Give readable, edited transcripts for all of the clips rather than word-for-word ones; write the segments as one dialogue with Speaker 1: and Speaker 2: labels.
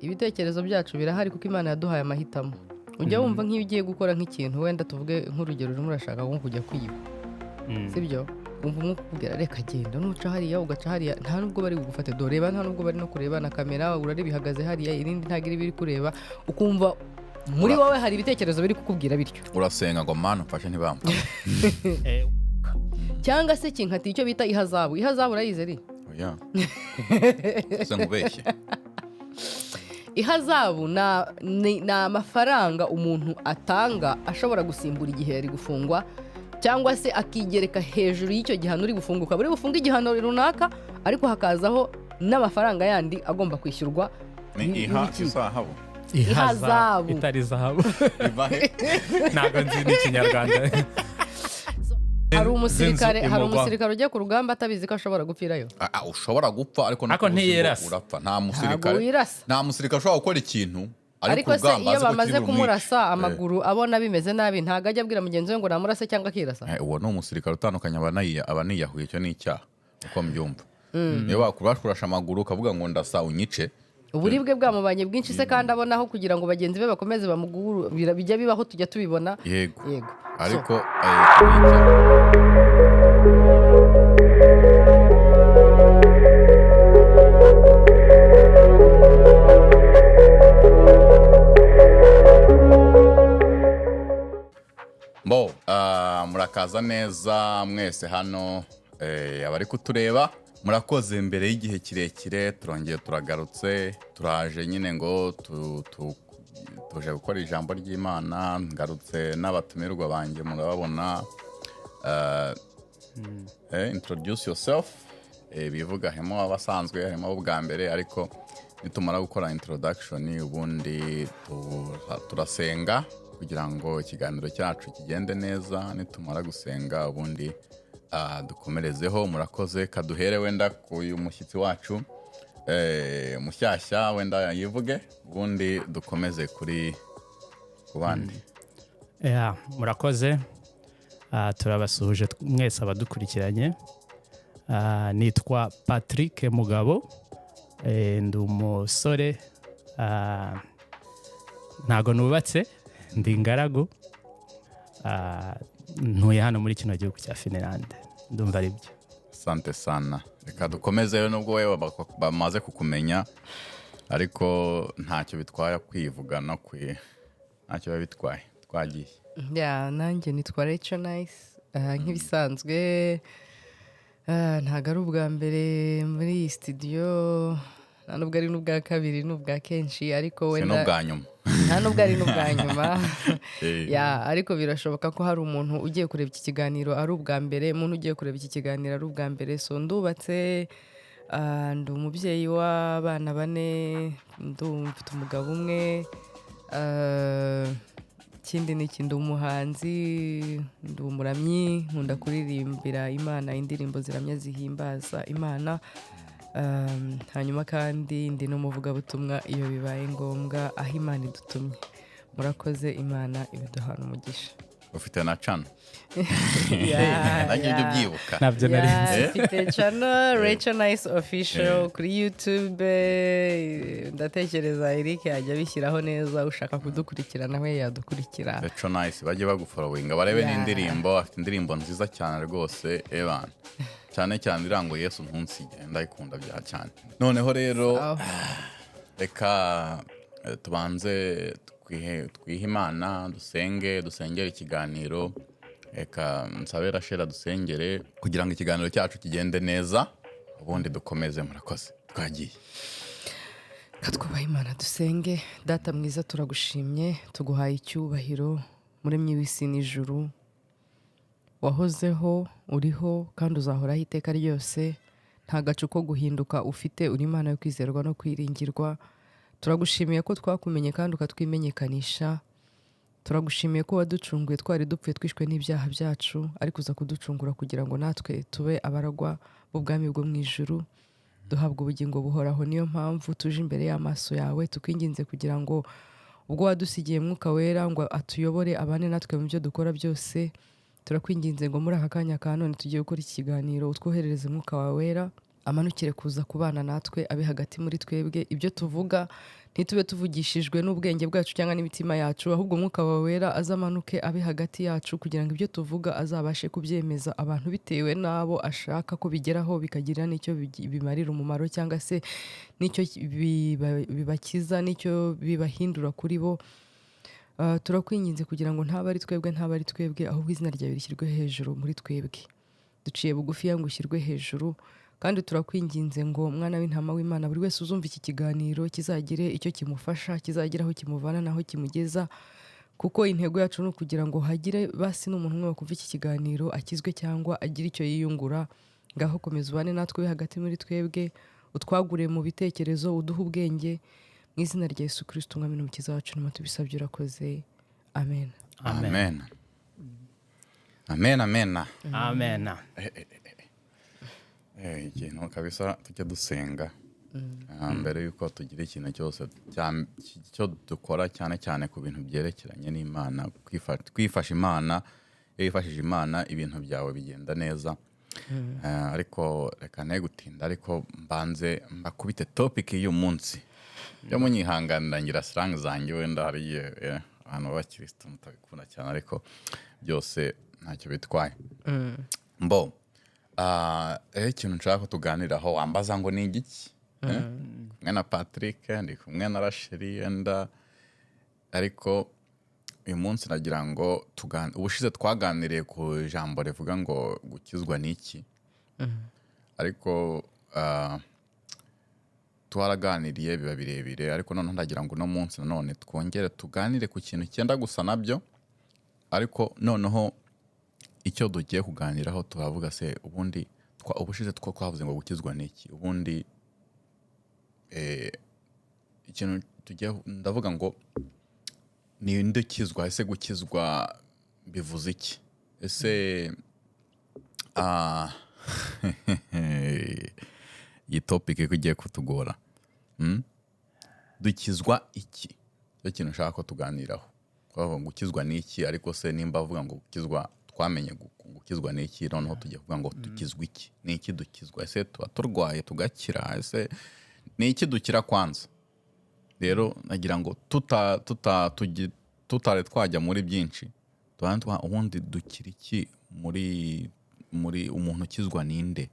Speaker 1: Ibitekerezo byacu birahari kuko Imana yaduhaye amahitamo. Ujya wumva nk'iyo ugiye gukora nk'ikintu, wenda tuvuge nk'urugero, urimo urashaka nko kujya kwiba, sibyo? Wumva umwuka ukubwira: "Reka, genda, nuca hariya ugaca hariya, nta nubwo bari bugufate. Dore reba, nta nubwo bari no kureba na kamera, urareba ihagaze hariya, irindi ntabwo iri biri kureba." Ukumva muri wowe hari ibitekerezo biri kukubwira bityo.
Speaker 2: Urasenga ngo: "Mana, umfashe ntibamfate."
Speaker 1: Cyangwa se kinkatiye icyo bita ihazabu. Ihazabu urayizi ri?
Speaker 2: Oya, se nkubeshye?
Speaker 1: Ihazabu ni amafaranga umuntu atanga ashobora gusimbura igihe yari gufungwa, cyangwa se akigereka hejuru y'icyo gihano uri gufunguka. Buri bufunge igihano runaka, ariko hakazaho n'amafaranga yandi agomba kwishyurwa
Speaker 2: Ni iha
Speaker 1: n'urukiko.
Speaker 2: Izahabu.
Speaker 1: Ihazabu.
Speaker 3: Itari zahabu.
Speaker 2: Iva he?
Speaker 3: Ntabwo nzi n'ikinyarwanda.
Speaker 1: Hari umusirikare,
Speaker 3: Z'inzu
Speaker 1: hari
Speaker 3: imugwa.
Speaker 1: umusirikare ujya ku rugamba atabizi ko ashobora gupfirayo?
Speaker 2: Ah, ah, ushobora gupfa, ariko
Speaker 3: Ariko
Speaker 2: ntukuzi ngo
Speaker 3: ntiyirasa.
Speaker 2: urapfa. Nta
Speaker 1: Ntabwo
Speaker 2: musirikare,
Speaker 1: wirasa.
Speaker 2: nta musirikare ushobora gukora ikintu ari
Speaker 1: Ariko
Speaker 2: ku
Speaker 1: se
Speaker 2: rugamba
Speaker 1: iyo
Speaker 2: azi ko
Speaker 1: bamaze
Speaker 2: kiri bumwice.
Speaker 1: kumurasa amaguru, abona bimeze nabi, ntabwo ajya abwira mugenzi we ngo namurase cyangwa akirasa?
Speaker 2: Uwo ni umusirikare utandukanye, aba aniyahuye. Icyo ni icyaha uko mbyumva. Niyo bakurasha amaguru ukavuga ngo ndasa unyice.
Speaker 1: Uburibwe bwamubanye bwinshi se, kandi abonaho kugira ngo bagenzi be bakomeze bamuguru, bijya bibaho, tujya tubibona.
Speaker 2: Yego.
Speaker 1: Yego.
Speaker 2: Ariko ni icyaha. Bo murakaza neza mwese hano, abari kutureba, murakoze. Mbere y'igihe kirekire turongeye turagarutse, turaje nyine ngo tuje gukora ijambo ry'Imana. Ngarutse n'abatumirwa banjye, murababona. Introduce yourself. Bivuga, harimo abasanzwe, harimo abo bwa mbere, ariko nitumara gukora introduction ubundi turasenga kugira ngo ikiganiro cyacu kigende neza. Nitumara gusenga ubundi dukomerezeho. Murakoze. Kaduhere wenda ku uyu mushyitsi wacu mushyashya, wenda yivuge, ubundi dukomeze ku bandi.
Speaker 3: Yeah, murakoze. Turabasuhuje mwese abadukurikiranye. Nitwa Patrick Mugabo. Ndi umusore, ntago nubatse, ndi ingaragu. Ntuye hano muri kino gihugu cya Finland. Ndumva ari byo.
Speaker 2: Asante sana. Reka dukomeze rero, nubwo wowe bamaze kukumenya, ariko ntacyo bitwaye kwivuga no ntacyo biba bitwaye. Twagiye.
Speaker 1: Ya, nanjye nitwa Rachel Nice. Nk'ibisanzwe, ntabwo ari ubwa mbere muri iyi studio, nta nubwo ari n'ubwa kabiri, n'ubwa kenshi, ariko
Speaker 2: Si
Speaker 1: wenda
Speaker 2: n'ubwa nyuma.
Speaker 1: Nta nubwo ari n'ubwa nyuma. Ya, ariko birashoboka ko hari umuntu ugiye kureba iki kiganiro ari ubwa mbere, umuntu ugiye kureba iki kiganiro ari ubwa mbere. So ndubatse, ndi umubyeyi w'abana bane, mfite umugabo umwe. Ikindi ni iki? Ndi umuhanzi, ndi umuramyi, nkunda kuririmbira Imana indirimbo ziramya zihimbaza Imana. Hanyuma kandi ndi n'umuvugabutumwa iyo bibaye ngombwa, aho Imana idutumye. Murakoze, Imana ibiduhana umugisha.
Speaker 2: Ufite na channel.
Speaker 1: Ya,
Speaker 2: Nanjye ujya
Speaker 1: ya.
Speaker 2: ubyibuka.
Speaker 3: Ntabyo nari nzi.
Speaker 1: Yeah, mfite channel Rachel Nice Official kuri YouTube. Ndatekereza Eric yajya abishyiraho neza, ushaka kudukurikira nawe yadukurikira.
Speaker 2: Rachel Nice, bajye bagufollowinga barebe n'indirimbo. Afite indirimbo nziza cyane rwose, evan, cyane cyane irango "Yesu ntunsige", ndayikunda bya cyane. Noneho rero
Speaker 1: Sawa.
Speaker 2: reka tubanze twihe Imana, dusenge, dusengere ikiganiro. Reka nsabe Rashela dusengere kugira ngo ikiganiro cyacu kigende neza, ubundi dukomeze. Murakoze, twagiye.
Speaker 1: Reka twubahe Imana, dusenge. Data mwiza, turagushimye, tuguhaye icyubahiro, Muremyi w'isi n'ijuru, wahozeho, uriho kandi uzahoraho iteka ryose. Nta gacu ko guhinduka ufite, uri Imana yo kwizerwa no kwiringirwa. Turagushimiye ko twakumenye kandi ukatwimenyekanisha. Turagushimiye ko waducunguye, twari dupfuye twishwe n'ibyaha byacu, ariko uza kuducungura kugira ngo natwe tube abaragwa b'ubwami bwo mu ijuru, duhabwa ubugingo buhoraho. Niyo mpamvu tuje imbere y'amaso yawe, tukwinginze kugira ngo ubwo wadusigiye Mwuka Wera ngo atuyobore, abane natwe mu byo dukora byose, turakwinginze ngo muri aka kanya ka none tugiye gukora iki kiganiro, utwoherereze Mwuka wawe Wera. Amanukire kuza kubana natwe, abe hagati muri twebwe. Ibyo tuvuga ntitube tuvugishijwe n'ubwenge bwacu cyangwa n'imitima yacu, ahubwo Umwuka wawe Wera azamanuke abe hagati yacu, kugira ngo ibyo tuvuga azabashe kubyemeza abantu bitewe n'abo ashaka ko bigeraho, bikagira n'icyo bimarira umumaro, cyangwa se n'icyo bibakiza, n'icyo bibahindura kuri bo. Turakwinginze kugira ngo ntaba ari twebwe, ntaba ari twebwe, ahubwo izina ryawe rishyirwe hejuru muri twebwe. Duciye bugufi ngo ushyirwe hejuru, kandi turakwinginze ngo mwana w'intama w'Imana, buri wese uzumva iki kiganiro kizagire icyo kimufasha, kizagire aho kimuvana n'aho kimugeza, kuko intego yacu ni ukugira ngo hagire basi n'umuntu umwe wakumva iki kiganiro akizwe cyangwa agire icyo yiyungura. Ngaho komeza ubane natwe, ube hagati muri twebwe, utwagure mu bitekerezo, uduhe ubwenge, mu izina rya Yesu Kirisito Umwami n'Umukiza wacu numa tubisabye, urakoze, amen.
Speaker 2: Amen, amen, amen.
Speaker 3: Amen.
Speaker 2: Ikintu kabisa tujya dusenga mbere y'uko tugira ikintu cyose cyo dukora, cyane cyane ku bintu byerekeranye n'Imana, kwifasha Imana. Iyo wifashije Imana, ibintu byawe bigenda neza. Ariko reka ne gutinda, ariko mbanze mbakubite topic y'uyu munsi. Byo munyihanganira, ngira slang zanjye, wenda hari igihe, abantu b'abakirisitu mutabikunda cyane, ariko byose ntacyo bitwaye. Mbo rero ikintu nshaka ko tuganiraho, wambaza ngo ni igiki? Eh? Kumwe na Patrick, ndi kumwe na Rachel wenda, ariko uyu munsi nagira ngo ubushize twaganiriye ku ijambo rivuga ngo gukizwa ni iki, ariko twaraganiriye biba birebire. Ariko noneho ndagira ngo uno munsi nanone twongere tuganire ku kintu cyenda gusa nabyo, ariko noneho icyo tugiye kuganiraho turavuga se ubundi ubushize two twavuze ngo gukizwa ni iki, ubundi ikintu tugiye, ndavuga ngo ni nde ukizwa? Ese gukizwa bivuze iki? Ese iyi topic ko igiye kutugora? Dukizwa iki? Nicyo kintu nshaka ko tuganiraho. Twavuga ngo gukizwa ni iki, ariko se nimba avuga ngo gukizwa, twamenye gukizwa ni iki, noneho tugiye kuvuga ngo dukizwa iki? Ni iki dukizwa? Ese tuba turwaye tugakira? Ese ni iki dukira kwanza? Rero nagira ngo tutari twajya muri byinshi, tubanze ubundi dukira iki? Muri umuntu ukizwa ninde?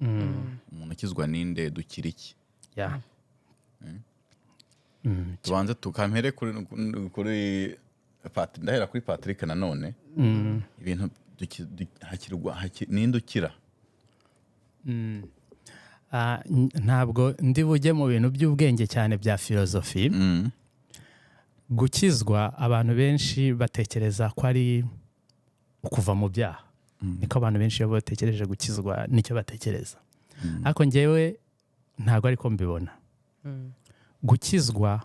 Speaker 2: Umuntu ukizwa ninde? Dukira iki? Tubanze tukampere kuri ndahera kuri Patrick nanone. Ibintu hakirwa ninde ukira?
Speaker 3: Ntabwo ndi bujye mu bintu by'ubwenge cyane bya filozofi. Gukizwa, abantu benshi batekereza ko ari ukuva mu byaha. Niko abantu benshi iyo batekereje gukizwa nicyo batekereza, ariko njyewe ntabwo ariko mbibona. Gukizwa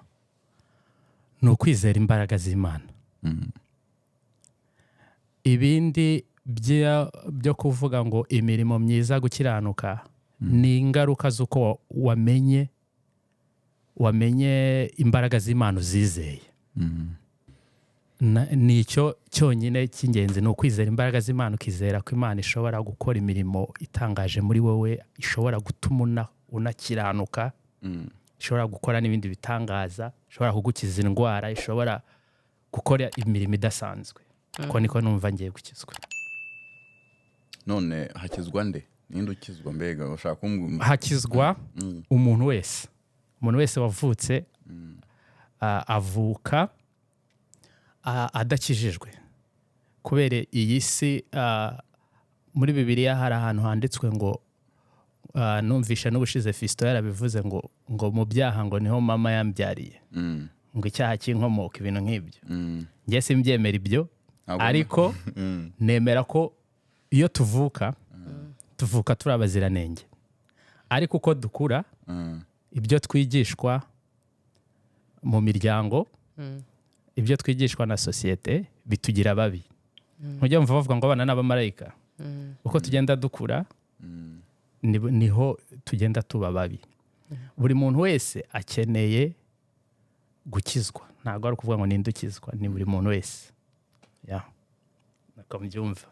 Speaker 3: ni ukwizera imbaraga z'Imana. Ibindi byo kuvuga ngo imirimo myiza, gukiranuka, ni ingaruka z'uko wamenye imbaraga z'Imana, uzizeye. Ni icyo cyonyine cy'ingenzi, ni ukwizera imbaraga z'Imana, ukizera ko Imana ishobora gukora imirimo itangaje muri wowe, ishobora gutuma unakiranuka, ishobora gukora n'ibindi bitangaza, ishobora kugukiza indwara, ishobora gukora imirimo idasanzwe. Uko niko numva ngiye gukizwa.
Speaker 2: None hakizwa nde? Ninde ukizwa? Mbega ushaka kumbwira?
Speaker 3: Hakizwa umuntu wese, umuntu wese wavutse. Avuka adakijijwe kubera iyi si. Muri Bibiliya hari ahantu handitswe ngo numvishe n'ubushize Fisito yarabivuze ngo mu byaha ngo niho mama yambyariye, ngo icyaha cy'inkomoko, ibintu nk'ibyo. Njye simbyemera ibyo, ariko nemera ko iyo tuvuka, tuvuka turi abaziranenge, ariko uko dukura, ibyo twigishwa mu miryango, ibyo twigishwa na sosiyete bitugira babi. Ntujya wumva bavuga ngo abana ni abamarayika? Uko tugenda dukura niho tugenda tuba babi. Buri muntu wese akeneye gukizwa. Ntabwo ari ukuvuga ngo ninde ukizwa, ni buri muntu wese. Ya, nako mbyumva.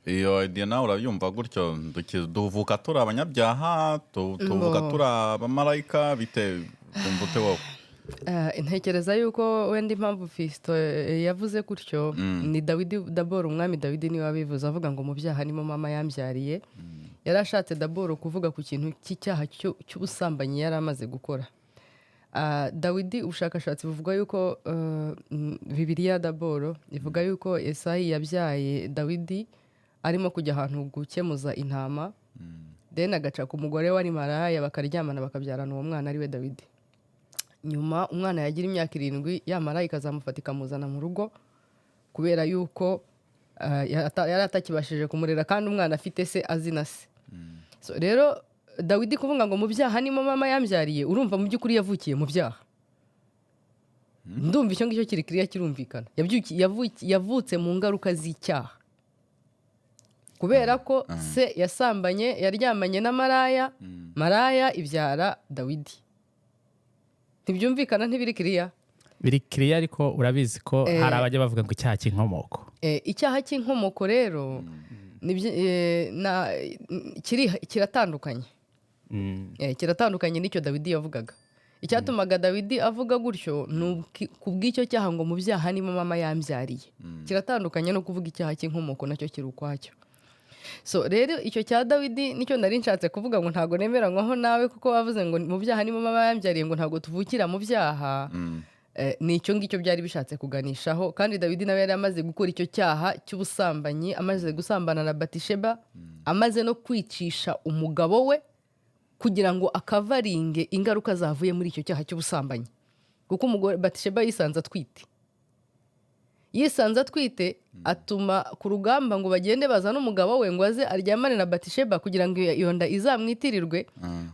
Speaker 2: Iyo idea nawe urabyumva gutyo? Duvuka turi abanyabyaha, tuvuka
Speaker 1: Mbo.
Speaker 2: turi abamarayika, bite? Wumva ute wowe?
Speaker 1: Ntekereza yuko wenda impamvu Fisito yavuze gutyo ni Dawidi d'abord. Umwami Dawidi niwe wabivuze, avuga ngo mu byaha nimo mama yambyariye. Yari ashatse d'abord kuvuga ku kintu cy'icyaha cy'ubusambanyi yari amaze gukora. Dawidi, ubushakashatsi buvuga yuko Bibiliya d'abord ivuga yuko Esayi yabyaye Dawidi arimo kujya ahantu gukemuza intama, then agaca ku mugore wari maraya, bakaryamana, bakabyarana uwo mwana ari we Dawidi. Nyuma umwana yagira imyaka 7, ya marayika ikazamufata ikamuzana mu rugo, kubera yuko yari atakibashije kumurera, kandi umwana afite se, azi na se. So, rero Dawidi kuvuga ngo mu byaha nimo mama yambyariye, urumva mu by'ukuri yavukiye mu byaha. Ndumva icyo ngicyo kiri kiriya, kirumvikana. Yavutse mu ngaruka z'icyaha, kubera ko se yasambanye, yaryamanye na maraya, maraya ibyara Dawidi. Ntibyumvikana? Ntibiri kiriya?
Speaker 3: Biri kiriya, ariko urabizi ko hari abajya bavuga ngo icyaha cy'inkomoko.
Speaker 1: Icyaha cy'inkomoko rero kiratandukanye. Kiratandukanye n'icyo Dawidi yavugaga. Icyatumaga Dawidi avuga gutyo ni ku bw'icyo cyaha, ngo mu byaha nimo mama yambyariye. Kiratandukanye no kuvuga icyaha cy'inkomoko, nacyo kiri ukwacyo. So rero icyo cya Dawidi nicyo nari nshatse kuvuga, ngo ntabwo nemeranywaho nawe, kuko bavuze ngo mu byaha nimo mama yambyariye, ngo ntabwo tuvukira mu byaha. Ni icyo ngicyo byari bishatse kuganishaho. Kandi Dawidi nawe yari amaze gukora icyo cyaha cy'ubusambanyi, amaze gusambana na Batisheba, amaze no kwicisha umugabo we kugira ngo akavaringe ingaruka zavuye muri icyo cyaha cy'ubusambanyi, kuko umugore Batisheba yisanze atwite. Yisanze atwite, atuma ku rugamba ngo bagende bazane umugabo we ngo aze aryamane na Batisheba kugira ngo iyo nda izamwitirirwe.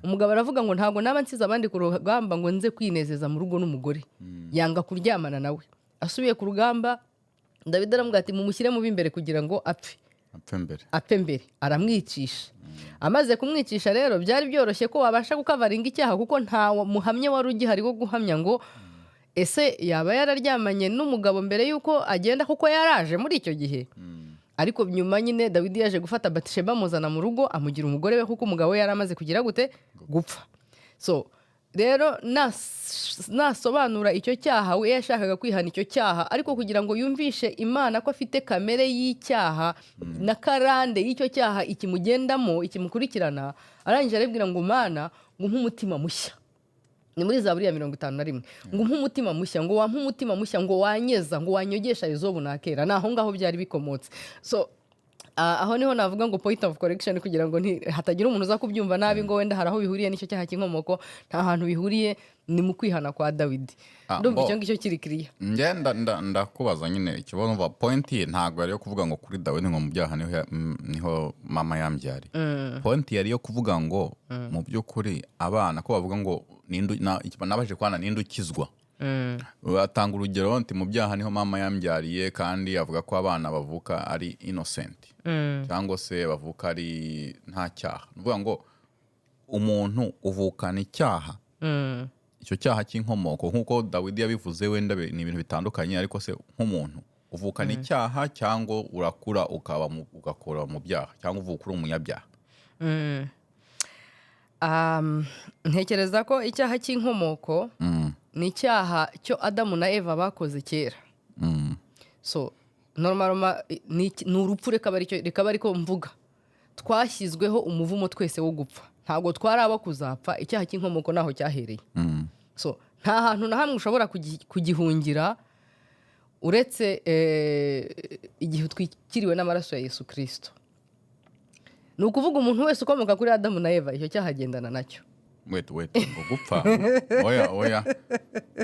Speaker 1: Umugabo aravuga ngo ntabwo naba nsize abandi ku rugamba ngo nze kwinezeza mu rugo n'umugore. Yanga kuryamana nawe. Asubiye ku rugamba, Dawidi aramubwira ati mumushyire mu b'imbere kugira ngo apfe.
Speaker 2: Apfe mbere.
Speaker 1: Apfe mbere. Aramwicisha. Amaze kumwicisha rero, byari byoroshye ko wabasha gukavaringa icyaha, kuko nta muhamya wari ugihari wo guhamya ngo ese yaba yararyamanye n'umugabo mbere y'uko agenda, kuko yaraje muri icyo gihe. Ariko nyuma nyine Dawidi yaje gufata Batisheba, amuzana mu rugo, amugira umugore we, kuko umugabo we yari amaze kugira gute? Gupfa. So rero nasobanura icyo cyaha, we yashakaga kwihana icyo cyaha, ariko kugira ngo yumvishe Imana ko afite kamere y'icyaha na karande y'icyo cyaha ikimugendamo, ikimukurikirana. Arangije arabwira ngo Mana, ngo umpe umutima mushya. Ni muri Zaburi ya 51, ngo umpe umutima mushya, ngo wampe umutima mushya, ngo wanyeza, ngo wanyogesha izobu nakera. Ni aho ngaho byari bikomotse. So aho niho navuga ngo point of correction, kugira ngo hatagira umuntu uza kubyumva nabi ngo wenda hari aho bihuriye n'icyo cyaha cy'inkomoko. Nta hantu bihuriye, ni mu kwihana kwa Dawidi. Ndumva icyo ngicyo kiri kiriya.
Speaker 2: Njye ndakubaza nyine ikibazo. Mva point ye ntabwo yari iyo kuvuga ngo kuri Dawidi ngo mu byaha niho mama yambyariye. Point yari iyo kuvuga ngo mu by'ukuri abana ko bavuga ngo nabajije kwana ninde ukizwa, batanga urugero nti mu byaha niho mama yambyariye, kandi avuga ko abana bavuka ari innocent, cyangwa se bavuka ari nta cyaha. Ni ukuvuga ngo umuntu uvukana icyaha, icyo cyaha cy'inkomoko nk'uko Dawidi yabivuze, wenda ni ibintu bitandukanye, ariko se nk'umuntu uvukana icyaha, cyangwa urakura ugakura mu byaha, cyangwa uvuka uri umunyabyaha?
Speaker 1: Ntekereza ko icyaha cy'inkomoko ni icyaha cyo Adamu na Eva bakoze kera. So normalement ni urupfu. Reka abe ariko mvuga. Twashyizweho umuvumo twese wo gupfa, ntabwo twari abo kuzapfa. Icyaha cy'inkomoko naho cyahereye. So nta hantu na hamwe ushobora kugihungira uretse igihe utwikiriwe n'amaraso ya Yesu Kirisito. Ni ukuvuga umuntu wese ukomoka kuri Adamu na Eva, icyo cyaha agendana nacyo.
Speaker 2: Wait, wait, ngo gupfa? Oya, oya,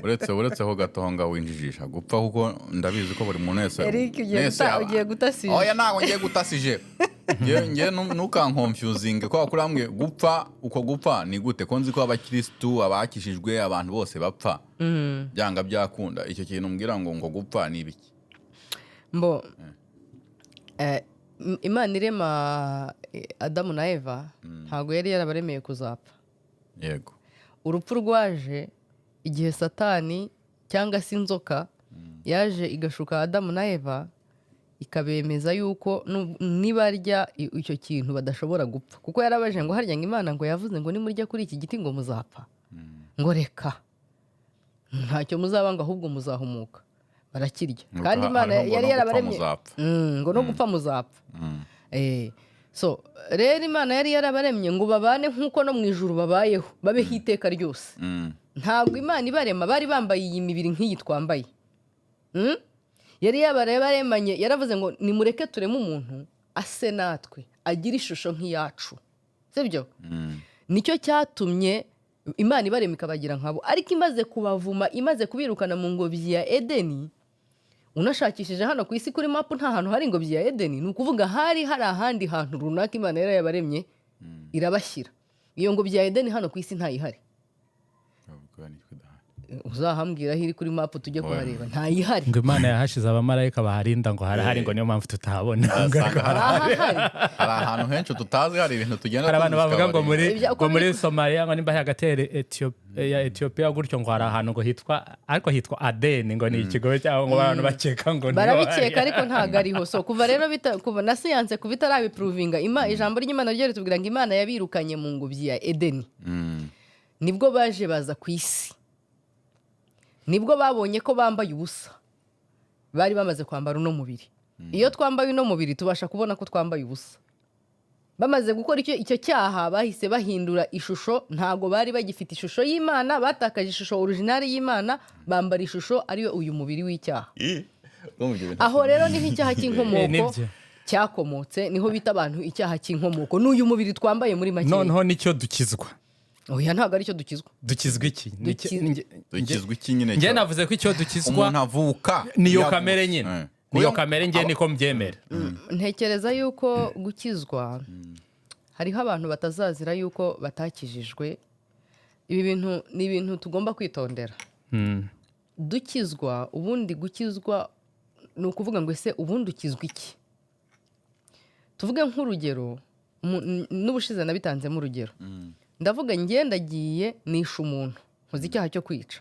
Speaker 2: uretse ho gato aho ngaho winjijisha gupfa, kuko ndabizi ko buri muntu wese
Speaker 1: Eric, ugiye
Speaker 2: wese
Speaker 1: ugiye gutasije.
Speaker 2: Oya, ntabwo ngiye gutasije. Nge ntukankonfuzinge kubera ko urambwiye gupfa. Uko gupfa ni gute, ko nzi ko abakirisitu, abakishijwe, abantu bose bapfa byanga byakunda? Icyo kintu mbwira ngo gupfa ni ibiki?
Speaker 1: Mbo Imana irema Adamu na Eva ntabwo yari yarabaremeye kuzapfa. Urupfu rwaje igihe Satani cyangwa se inzoka yaje igashuka Adamu na Eva. Ikabemeza yuko nibarya icyo kintu badashobora gupfa, kuko yarabaje ngo: "Harya ngo Imana ngo yavuze ngo nimurya kuri iki giti ngo muzapfa?" Ngo: "Reka, ntacyo muzaba," ngo ahubwo muzahumuka. Barakirya.
Speaker 2: Ngo
Speaker 1: Kandi Imana
Speaker 2: hariho ngo
Speaker 1: yari
Speaker 2: no gupfa
Speaker 1: yarabaremye
Speaker 2: muzapfa.
Speaker 1: Ngo no gupfa muzapfa. So rero Imana yari yarabaremye ngo babane nk'uko no mu ijuru babayeho, babeho iteka ryose. Ntabwo Imana ibarema bari bambaye iyi mibiri nk'iyi twambaye. Yari yabaremanye, yaravuze ngo: "Nimureke tureme umuntu ase natwe, agire ishusho nk'iyacu." Sibyo? Nicyo cyatumye Imana ibarema ikabagira nkabo. Ariko imaze kubavuma, imaze kubirukana mu ngobyi ya Edeni, unashakishije hano ku isi kuri map, nta hantu hari ingobyi ya Edeni. Ni ukuvuga hari hari ahandi hantu runaka Imana yari yabaremye irabashyira. Iyo ngobyi ya Edeni hano ku isi ntayihari.
Speaker 2: Ubwo ni twe idahari.
Speaker 1: Uzahambwira aho iri kuri map tujye kuhareba, ntayihari.
Speaker 3: Ngo Imana yahashize abamarayika baharinda, ngo harahari, ngo niyo mpamvu tutahabona.
Speaker 2: Usanga hari
Speaker 1: Ahahari.
Speaker 2: hari ahantu henshi tutazi, hari ibintu tugenda
Speaker 3: Hari abantu bavuga ngo muri
Speaker 1: Uko
Speaker 3: ngo muri Somaliya, ngo nimba hagati ya Etiyopiya gutyo, ngo hari ahantu ngo hitwa, ariko hitwa Adeni, ngo ni ikigo cyangwa ngo abantu bakeka ngo niho
Speaker 1: Barabikeka,
Speaker 3: hari.
Speaker 1: ariko ntabwo ariho. So kuva rero kuva na siyanse kuva itarabiprovinga, ijambo ry'Imana ryo ritubwira ngo Imana yabirukanye mu ngobyi ya Edeni. Nibwo baje baza ku isi, nibwo babonye ko bambaye ubusa. Bari bamaze kwambara uno mubiri. Iyo twambaye uno mubiri tubasha kubona ko twambaye ubusa. Bamaze gukora icyo cyaha, bahise bahindura ishusho. Ntabwo bari bagifite ishusho y'Imana, batakaje ishusho original y'Imana, bambara ishusho ariyo uyu mubiri w'icyaha.
Speaker 2: Urumva ibyo bintu?
Speaker 1: Aho rero niho icyaha cy'inkomoko
Speaker 3: Nibyo.
Speaker 1: cyakomotse, niho bita abantu icyaha cy'inkomoko. N'uyu mubiri twambaye muri make.
Speaker 3: Noneho nicyo dukizwa?
Speaker 1: Oya, ntabwo aricyo dukizwa.
Speaker 3: Dukizwa iki?
Speaker 2: Dukizwa iki nyine?
Speaker 3: Njye navuze ko icyo dukizwa
Speaker 2: Umuntu avuka
Speaker 3: niyo
Speaker 2: yavutse.
Speaker 3: kamere nyine. Niyo kamere, njye niko mbyemera.
Speaker 1: Ntekereza yuko gukizwa, hariho abantu batazazira yuko batakijijwe. Ibi bintu ni ibintu tugomba kwitondera. Dukizwa, ubundi gukizwa ni ukuvuga ngo: ese ubundi ukizwa iki? Tuvuge nk'urugero, n'ubushize nabitanzemo urugero, ndavuga ngendagiye nishe umuntu, nkoze icyaha cyo kwica.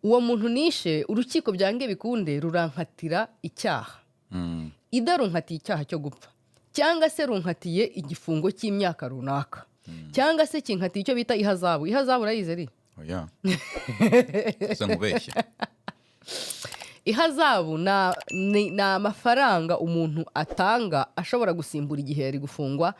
Speaker 1: Uwo muntu nishe, urukiko byange bikunde rurankatira icyaha. Ida runkatiye icyaha cyo gupfa, cyangwa se runkatiye igifungo cy'imyaka runaka, cyangwa se kinkatiye icyo bita ihazabu. Ihazabu urayizi ari?
Speaker 2: Oya, se nkubeshye?
Speaker 1: Ihazabu ni amafaranga umuntu atanga ashobora gusimbura igihe yari gufungwa,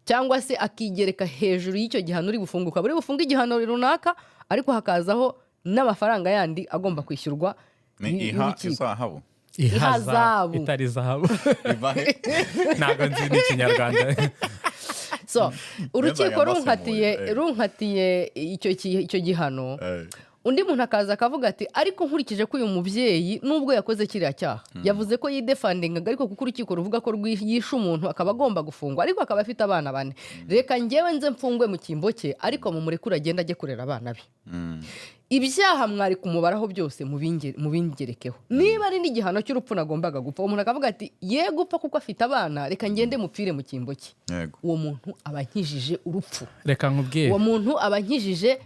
Speaker 1: cyangwa se akigereka hejuru y'icyo gihano uri gufunga. Ukaba uri bufunge igihano runaka, ariko hakazaho n'amafaranga yandi agomba kwishyurwa
Speaker 2: Ni iha
Speaker 1: y'urukiko.
Speaker 2: Izahabu.
Speaker 1: Ihazabu.
Speaker 3: Itari zahabu.
Speaker 2: Iva he?
Speaker 3: Ntabwo nzi n'ikinyarwanda.
Speaker 1: So urukiko
Speaker 2: Wenda
Speaker 1: runkatiye
Speaker 2: yabasemuriye, eh.
Speaker 1: runkatiye icyo gihano, undi muntu akaza akavuga ati: "Ariko nkurikije ko uyu mubyeyi nubwo yakoze kiriya cyaha, yavuze ko yidefendingaga, ariko kuko urukiko ruvuga ko yishe umuntu akaba agomba gufungwa, ariko akaba afite abana bane, reka ngewe nze mfungwe mu cyimbo cye, ariko mumurekure agende ajye kurera abana be. Ibyaha mwari kumubaraho byose mubingerekeho. Niba ari n'igihano cy'urupfu nagombaga gupfa," uwo muntu akavuga ati: "Ye gupfa kuko afite abana, reka ngende mupfire mu cyimbo cye." Uwo muntu aba ankijije urupfu.
Speaker 3: Reka nkubwire.
Speaker 1: Uwo muntu aba ankijije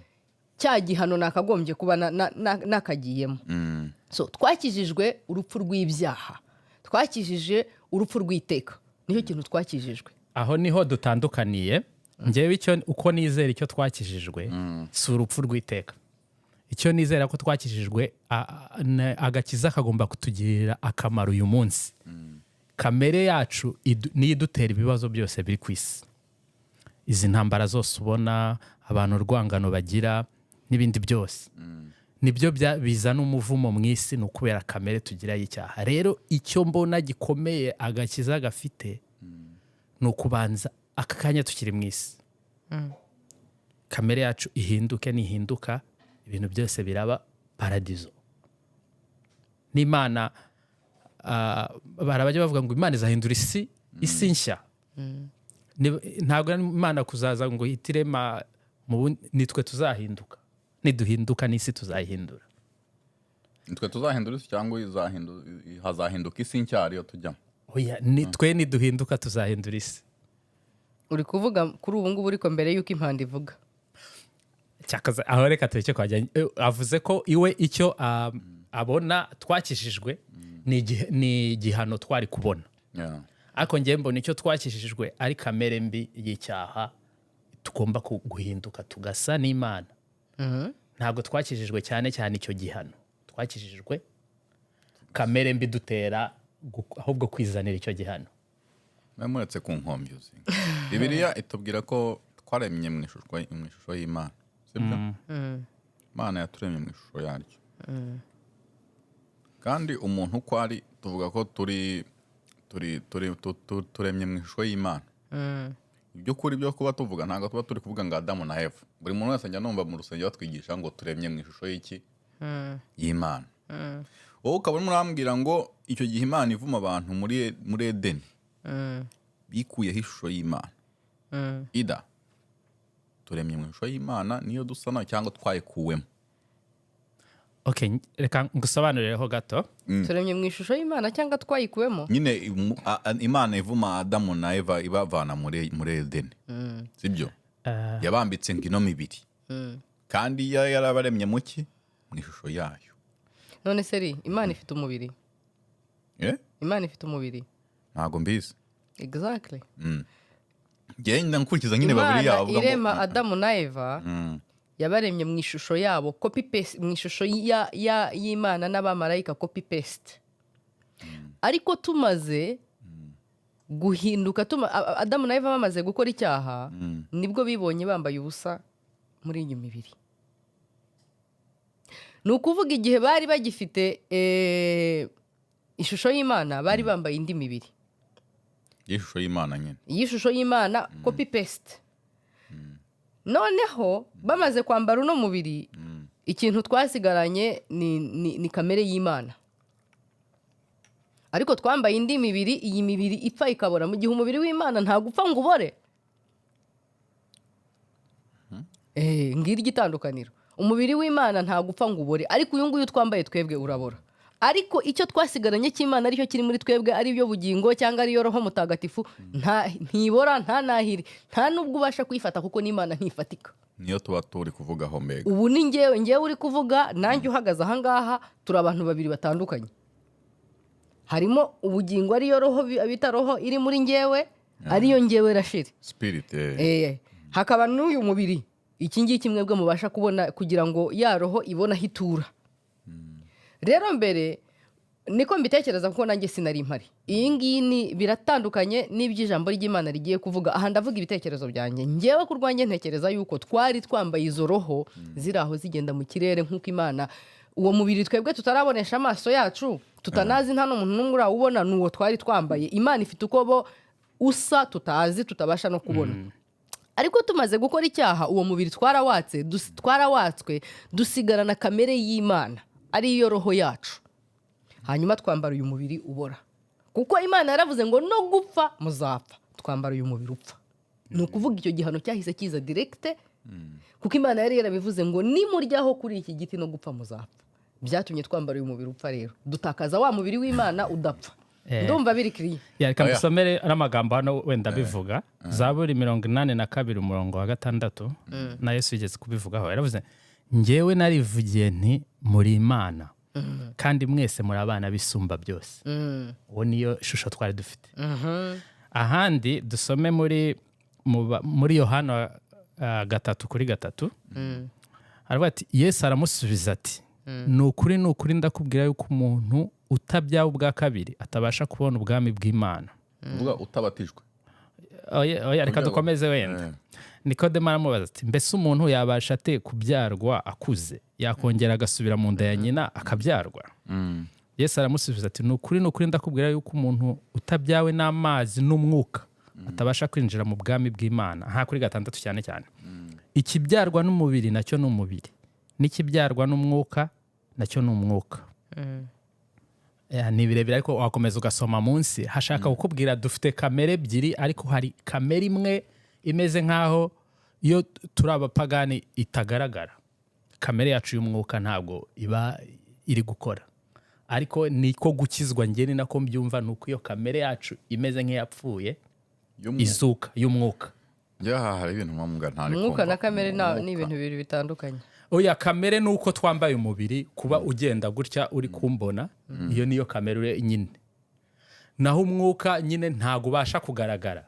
Speaker 1: cya gihano nakagombye kuba nakagiyemo. So twakijijwe urupfu rw'ibyaha, twakijije urupfu rw'iteka, nicyo kintu twakijijwe.
Speaker 3: Aho niho dutandukaniye. Ngewe icyo uko nizera, icyo twakijijwe si urupfu rw'iteka. Icyo nizera ko twakijijwe, agakiza kagomba kutugirira akamaro uyu munsi. Kamere yacu niyo idutera ibibazo byose biri ku isi, izi ntambara zose ubona, abantu urwangano bagira n'ibindi byose, nibyo bizana umuvumo mu isi, ni ukubera kamere tugira y'icyaha. Rero icyo mbona gikomeye agakiza gafite ni ukubanza aka kanya tukiri mu isi kamere yacu ihinduke. Nihinduka, ibintu byose biraba paradizo. N'Imana, barabajya bavuga ngo Imana izahindura isi nshya. Ntabwo ari Imana kuzaza ngo ihite irema nitwe tuzahinduka. Niduhinduka n'isi tuzayihindura.
Speaker 2: Nitwe tuzahindura isi cyangwa hazahinduka isi nshya ariyo tujyamo?
Speaker 3: Oya, twe niduhinduka tuzahindura isi.
Speaker 1: Uri kuvuga kuri ubu ngubu, ariko mbere y'uko impanda ivuga.
Speaker 3: Cyakaza aho reka tureke kwajya. Avuze ko iwe icyo abona twakijijwe. Ni igihano twari kubona. Ariko njyewe mbona icyo twakijijwe ari kamere mbi y'icyaha, tugomba guhinduka tugasa n'Imana. Ntabwo twakijijwe cyane cyane icyo gihano, twakijijwe kamere mbi dutera ahubwo kwizanira icyo gihano.
Speaker 2: Muretse ku nkombyuzi, Bibiliya itubwira ko twaremye mu ishusho y'Imana, sibyo? Imana yaturemye mu ishusho yaryo, kandi umuntu uko ari, tuvuga ko turi turi turi turemye mu ishusho y'Imana. Iby'ukuri byo kuba tuvuga, ntabwo tuba turi kuvuga ngo Adamu na Eva. Buri muntu wese njya numva mu rusengero batwigisha ngo turemye mu ishusho y'iki? Y'Imana. Wowe ukaba urimo urambwira ngo icyo gihe Imana ivuma abantu muri Edeni, bikuyeho ishusho y'Imana. Ida turemye mu ishusho y'Imana niyo dusa nayo, cyangwa twayikuwemo?
Speaker 3: Okay, reka ngusobanurireho gato.
Speaker 1: Turemye mu ishusho y'Imana cyangwa twayikuwemo?
Speaker 2: Nyine Imana ivuma Adamu na Eva, ibavana muri Edeni, sibyo? Yabambitse ngo ino mibiri, kandi iyo yarabaremye mu ki? Mu ishusho yayo.
Speaker 1: None se Imana ifite umubiri?
Speaker 2: Eh?
Speaker 1: Imana ifite umubiri?
Speaker 2: Ntabwo mbizi.
Speaker 1: Exactly.
Speaker 2: Ngenda nkurikiza nyine babiri
Speaker 1: Imana
Speaker 2: yabo bavuga ngo
Speaker 1: irema Adamu na Eva, yabaremye mu ishusho yabo, copy paste, mu ishusho y'Imana n'abamarayika, copy paste. Ariko tumaze guhinduka, Adamu na Eva bamaze gukora icyaha, nibwo bibonye bambaye ubusa muri iyi mibiri. Ni ukuvuga igihe bari bagifite ishusho y'Imana, bari bambaye indi mibiri.
Speaker 2: Y'ishusho y'Imana nyine.
Speaker 1: Y'ishusho y'Imana, copy paste. Noneho bamaze kwambara uno mubiri, ikintu twasigaranye ni kamere y'Imana, ariko twambaye indi mibiri. Iyi mibiri ipfa ikabora, mu gihe umubiri w'Imana ntabwo upfa ngo ubore. Ngiryo itandukaniro. Umubiri w'Imana ntabwo upfa ngo ubore, ariko uyu nguyu twambaye twebwe urabora. Ariko icyo twasigaranye cy'Imana, aricyo kiri muri twebwe, ari byo bugingo cyangwa ariyo Roho Mutagatifu, ntibora, nta nahiri, nta n'ubwo ubasha kuyifata, kuko n'Imana ntifatika.
Speaker 2: Niyo tuba turi kuvugaho mbega.
Speaker 1: Ubu ni ngewe uri kuvuga, nanjye uhagaze ahangaha, turi abantu babiri batandukanye. Harimo ubugingo, ariyo roho bita roho iri muri ngewe, ariyo ngewe Rashiri.
Speaker 2: Spirit.
Speaker 1: Hakaba n'uyu mubiri, iki ngiki mwebwe mubasha kubona, kugira ngo ya roho ibone aho itura. Rero mbere niko mbitekereza, kuko nanjye sinari mpari. Iyi ngiyi ni biratandukanye n'iby'ijambo ry'Imana rigiye kuvuga aha. Ndavuga ibitekerezo byanjye. Ngewe ku rwanjye ntekereza yuko twari twambaye izo roho ziri aho zigenda mu kirere nk'uko Imana, uwo mubiri twebwe tutarabonesha amaso yacu, tutanazi, nta n'umuntu n'umwe urawubona, ni uwo twari twambaye. Imana ifite uko bo usa tutazi, tutabasha no kubona. Ariko tumaze gukora icyaha, uwo mubiri twarawatse, twarawatswe, dusigarana kamere y'Imana, ariyo roho yacu. Hanyuma twambara uyu mubiri ubora, kuko Imana yaravuze ngo no gupfa muzapfa. Twambara uyu mubiri upfa. Ni ukuvuga icyo gihano cyahise kiza direct, kuko Imana yari yarabivuze ngo nimuryaho kuri iki giti no gupfa muzapfa. Byatumye twambara uyu mubiri upfa. Rero dutakaza wa mubiri w'Imana udapfa. Ndumva biri kiriya.
Speaker 3: Ya, reka
Speaker 2: Oya.
Speaker 3: mbisomere n'amagambo hano wenda bivuga. Zaburi 82 umurongo wa 6, na Yesu yigeze kubivugaho, yaravuze: "Njyewe narivugiye nti muri Imana, kandi mwese muri abana b'Isumba byose." Uwo niyo shusho twari dufite. Ahandi dusome muri Yohana 3:3, aravuga ati: "Yesu aramusubiza ati: ni ukuri, ni ukuri, ndakubwira yuko umuntu utabyawe ubwa kabiri atabasha kubona ubwami bw'Imana."
Speaker 2: Uvuga utabatijwe?
Speaker 3: Oya, oya, reka dukomeze wenda. Nikodemo aramubaza ati: "Mbese umuntu yabasha ate kubyarwa akuze? Yakongera agasubira mu nda ya nyina akabyarwa?" Yesu aramusubiza ati: "Ni ukuri, ni ukuri, ndakubwira yuko umuntu utabyawe n'amazi n'umwuka atabasha kwinjira mu bwami bw'Imana." Aha kuri 6 cyane cyane: "Ikibyarwa n'umubiri nacyo ni umubiri, n'ikibyarwa n'umwuka nacyo ni umwuka." Ni birebire, ariko wakomeza ugasoma munsi. Hashaka kukubwira dufite kamere ebyiri, ariko hari kamere imwe imeze nk'aho iyo turi abapagani itagaragara. Kamere yacu y'umwuka ntabwo iba iri gukora, ariko niko gukizwa. Njye ni nako mbyumva, ni uko iyo kamere yacu imeze nk'iyapfuye
Speaker 2: Y'umwuka.
Speaker 3: izuka y'umwuka.
Speaker 2: Njye aha hari ibintu mpamvu ntari
Speaker 1: Umwuka
Speaker 2: kumva.
Speaker 1: na kamere
Speaker 2: Umwuka.
Speaker 1: ni ibintu bibiri bitandukanye.
Speaker 3: Oya, kamere ni uko twambaye umubiri. Kuba ugenda gutya uri kumbona, iyo niyo kamere nyine. Naho umwuka nyine ntabwo ubasha kugaragara,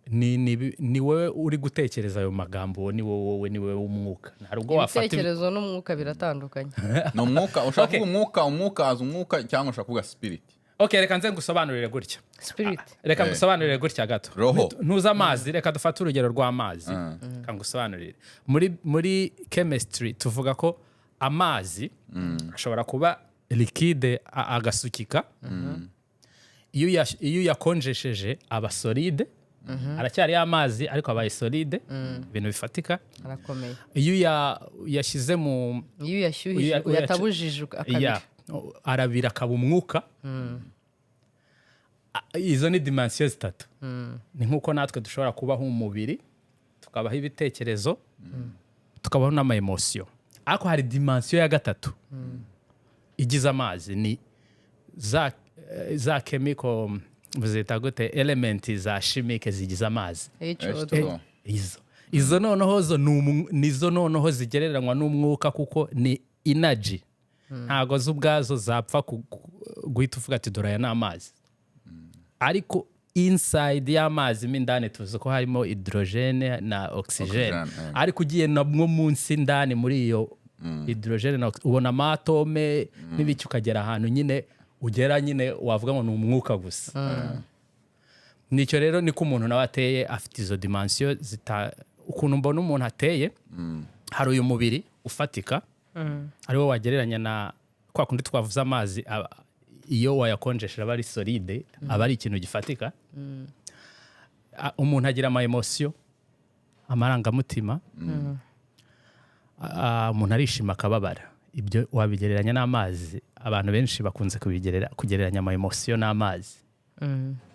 Speaker 3: ni wowe uri gutekereza ayo magambo, uwo ni wowe, ni wowe w'umwuka. Ntabwo wafata
Speaker 1: Ibitekerezo n'umwuka biratandukanye.
Speaker 2: Ni umwuka ushaka
Speaker 3: Okay.
Speaker 2: kuvuga, umwuka haza umwuka, cyangwa ushaka kuvuga spirit?
Speaker 3: Ok, reka nze ngusobanurire gutya.
Speaker 1: Spirit.
Speaker 3: Reka ngusobanurire gutya gato.
Speaker 2: Roho.
Speaker 3: Ntuzi amazi? Reka dufate urugero rw'amazi. Reka ngusobanurire, muri chemistry tuvuga ko amazi ashobora kuba liquide, agasukika. Iyo uyakonjesheje aba solide. Aracyari amazi ariko abaye solide, ibintu bifatika.
Speaker 1: Arakomeye.
Speaker 3: Iyo uyashyize mu
Speaker 1: Iyo uyashyuhije, uyatabujije akabira.
Speaker 3: Ya, arabira akaba umwuka. Izo ni dimension zitatu. Ni nk'uko natwe dushobora kubaho umubiri, tukabaho ibitekerezo, tukabaho n'ama émotion, ariko hari dimension ya gatatu igize amazi, ni za chemical, zita gute, element za chimique zigize amazi.
Speaker 1: H2O.
Speaker 2: H2O.
Speaker 3: Izo noneho zo nizo noneho zigereranywa n'umwuka, kuko ni energy. Ntabwo zo ubwazo zapfa guhita uvuga ati: "Dore aya ni amazi." Ariko inside y'amazi mo indani tuzi ko harimo hydrogène na oxygène.
Speaker 2: Oxygène, eh.
Speaker 3: Ariko ugiye nabwo munsi indani muri iyo hydrogène na ubona ama atome n'ibiki, ukagera ahantu nyine ugera nyine wavuga ngo ni umwuka gusa. Nicyo rero niko umuntu nawe ateye, afite izo dimension zita. Ukuntu mbona umuntu ateye, hari uyu mubiri ufatika, ariwo wagereranya na kwa kundi twavuze amazi, iyo wayakonjesheje aba ari solide, aba ari ikintu gifatika. Umuntu agira ama émotion, amarangamutima. Umuntu arishima, akababara. Ibyo wabigereranya n'amazi. Abantu benshi bakunze kugereranya ama émotion n'amazi,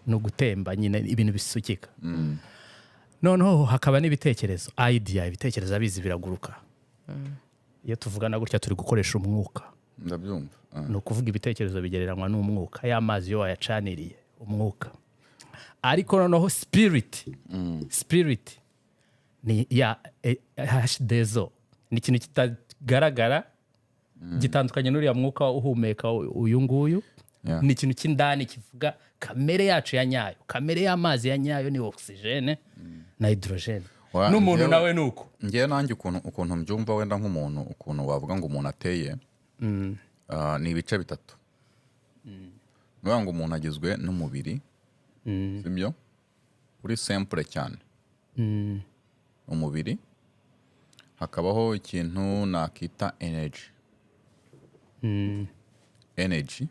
Speaker 3: ni ugutemba nyine, ibintu bisukika. Noneho hakaba n'ibitekerezo, idea. Ibitekerezo abizi biraguruka. Iyo tuvugana gutya turi gukoresha umwuka.
Speaker 2: Ndabyumva.
Speaker 3: Ni ukuvuga ibitekerezo bigereranywa n'umwuka, ya mazi iyo wayacaniriye umwuka. Ariko noneho spirit ni ya H2O, ni ikintu kitagaragara, gitandukanye n'uriya mwuka uhumeka uyu nguyu. Ni ikintu cy'indani kivuga kamere yacu ya nyayo. Kamere y'amazi ya nyayo ni oxygène na hydrogène. N'umuntu nawe ni uko.
Speaker 2: Ngewe nanjye ukuntu mbyumva, wenda nk'umuntu, ukuntu wavuga ngo umuntu ateye, ni ibice bitatu. Ni ukuvuga ngo umuntu agizwe n'umubiri, sibyo? Uri simple cyane, umubiri. Hakabaho ikintu nakita energy. Energy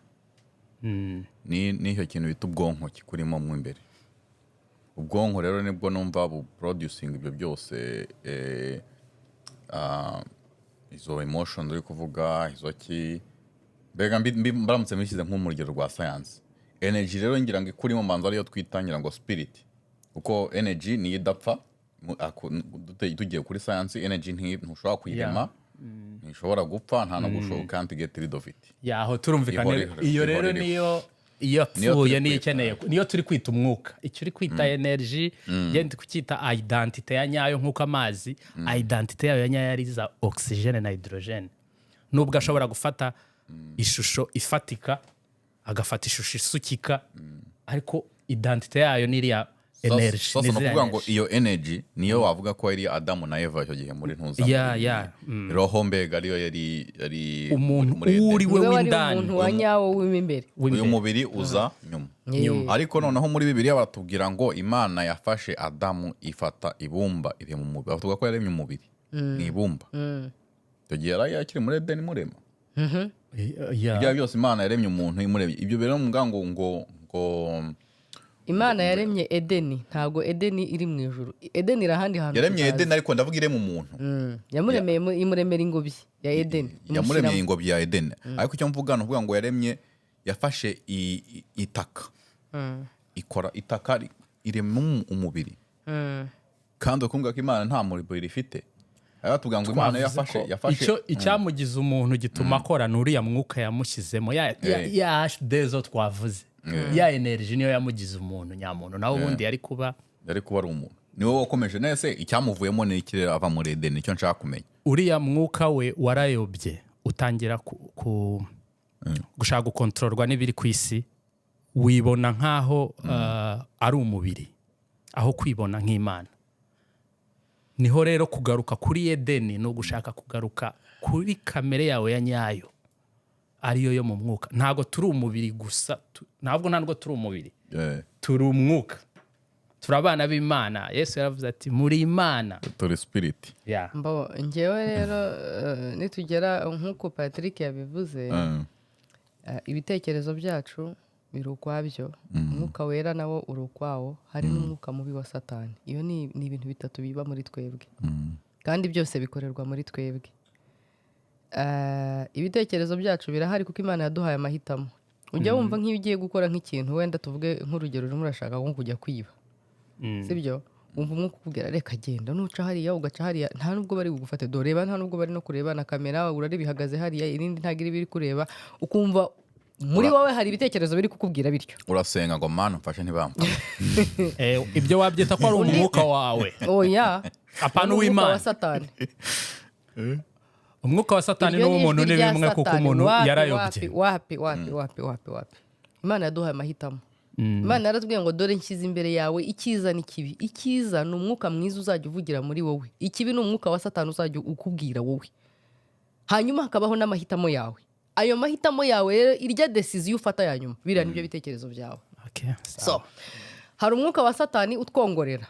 Speaker 2: ni n'icyo kintu bita ubwonko kikurimo mo imbere. Ubwonko rero nibwo numva bu producing ibyo byose, izo emotions uri kuvuga, izo ki, mbega mbaramutse mbishyize nko mu rugero rwa science. Energy rero ngira ngo ikurimo manza ariyo twita ngira ngo spirit, kuko energy niyo idapfa. Tugiye kuri science, energy ntushobora kuyirema, ntishobora gupfa, nta no gushobora, can't get rid of it.
Speaker 3: Yaho turumvikana. Iyo
Speaker 2: Ihora
Speaker 3: rero
Speaker 2: iriho.
Speaker 3: niyo iyo
Speaker 2: Niyo
Speaker 3: apfuye
Speaker 2: turi
Speaker 3: niyo
Speaker 2: kwita.
Speaker 3: ikeneye, niyo turi kwita umwuka. Icyo uri kwita energy, ngende kucyita identité ya nyayo, nk'uko amazi identité yayo ya nyayo ari za oxygène na hydrogène, nubwo ashobora gufata ishusho ifatika, agafata ishusho isukika, ariko identité yayo ni iriya energy.
Speaker 2: Sasa
Speaker 3: Ni
Speaker 2: ni
Speaker 3: ziriya
Speaker 2: ukuvuga ngo
Speaker 3: energy.
Speaker 2: iyo energy niyo wavuga ko yari Adamu na Eva icyo gihe muri ntuza, roho mbega ariyo yari
Speaker 3: Umuntu
Speaker 2: muri Edeni.
Speaker 3: uri we
Speaker 1: Niwe wari
Speaker 3: w'indani.
Speaker 1: umuntu wa nyawo w'imbere.
Speaker 2: Uyu
Speaker 3: W'imbere.
Speaker 2: mubiri uza nyuma.
Speaker 1: Nyuma.
Speaker 2: Ariko noneho muri Bibiliya baratubwira ngo Imana yafashe Adamu, ifata ibumba, irema umubiri. Batubwira ko yaremye umubiri mu ibumba. Icyo gihe yari akiri muri Edeni imurema. Ibyo byose Imana yaremye umuntu imuremye, ibyo rero muvuga ngo
Speaker 1: Imana yaremye Edeni, ntabwo Edeni iri mu ijuru. Edeni iri ahandi hantu
Speaker 2: Yaremye
Speaker 1: tutazi.
Speaker 2: Edeni, ariko ndavuga irema umuntu.
Speaker 1: Yamuremeye imuremera ingobyi ya Edeni.
Speaker 2: Yamuremeye
Speaker 1: imushyiramo.
Speaker 2: Ingobyi ya Edeni. Ariko icyo mvuga ni ukuvuga ngo yaremye, yafashe itaka, ikora itaka, irema umubiri. Kandi ukuvuga ko Imana nta mubiri ifite, batubwira ngo Imana
Speaker 3: Twavuze
Speaker 2: yafashe
Speaker 3: ko
Speaker 2: yafashe
Speaker 3: icyo icyamugize umuntu gituma akora ni uriya mwuka yamushyizemo, ya ya H2O twavuze, ya energy niyo yamugize umuntu nyamuntu. Nawe ubundi yari kuba
Speaker 2: Yari kuba ari umuntu. Niwe wakomeje nese icyamuvuyemo ni iki rero ava muri Edeni? Nicyo nshaka kumenya.
Speaker 3: Uriya mwuka we warayobye, utangira gushaka gukontororwa n'ibiri ku isi, wibona nk'aho ari umubiri aho kwibona nk'Imana. Niho rero kugaruka kuri Edeni ni ugushaka kugaruka kuri kamere yawe ya nyayo, ariyo yo mu mwuka. Ntabwo turi umubiri gusa, ntabwo turi umubiri, turi umwuka, turi abana b'Imana. Yesu yaravuze ati: "Muri Imana."
Speaker 2: Turi spirit.
Speaker 3: Yeah.
Speaker 1: Mbo njyewe rero, nitugera nk'uko Patrick yabivuze, ibitekerezo byacu biri ukwabyo, Umwuka Wera nawo uri ukwawo, hari n'umwuka mubi wa Satani. Iyo ni ibintu bitatu biba muri twebwe, kandi byose bikorerwa muri twebwe. Ibitekerezo byacu birahari kuko Imana yaduhaye amahitamo. Ujya wumva nk'iyo ugiye gukora nk'ikintu, wenda tuvuge nk'urugero, urimo urashaka nko kujya kwiba, sibyo? Wumva umwuka ukubwira: "Reka, genda, nuca hariya ugaca hariya, nta nubwo bari bugufate. Dore reba, nta nubwo bari no kureba na kamera, urareba ihagaze hariya, irindi ntabwo iri biri kureba." Ukumva muri wowe hari ibitekerezo biri kukubwira bityo.
Speaker 2: Urasenga ngo: "Mana, mfashe ntibamfate."
Speaker 3: Ibyo wabyita ko ari umwuka wawe.
Speaker 1: Oya.
Speaker 3: Apana.
Speaker 1: Ni umwuka
Speaker 3: Uw'Imana.
Speaker 1: wa Satani.
Speaker 3: Umwuka wa Satani
Speaker 1: Iryo ni
Speaker 3: n'uw'umuntu
Speaker 1: ijwi
Speaker 3: ni
Speaker 1: rya
Speaker 3: bimwe, kuko
Speaker 1: Satani.
Speaker 3: umuntu
Speaker 1: Wapi,
Speaker 3: yarayobye.
Speaker 1: wapi, wapi, wapi, wapi, wapi! Imana yaduhaye amahitamo. Imana yaratubwiye ngo: "Dore nshyize imbere yawe icyiza n'ikibi." Icyiza ni umwuka mwiza uzajya uvugira muri wowe, ikibi ni umwuka wa Satani uzajya ukubwira wowe. Hanyuma hakabaho n'amahitamo yawe. Ayo mahitamo yawe rero, irya décision ufata ya nyuma, biriya nibyo bitekerezo byawe.
Speaker 3: Okay,
Speaker 1: So hari umwuka wa Satani utwongorera.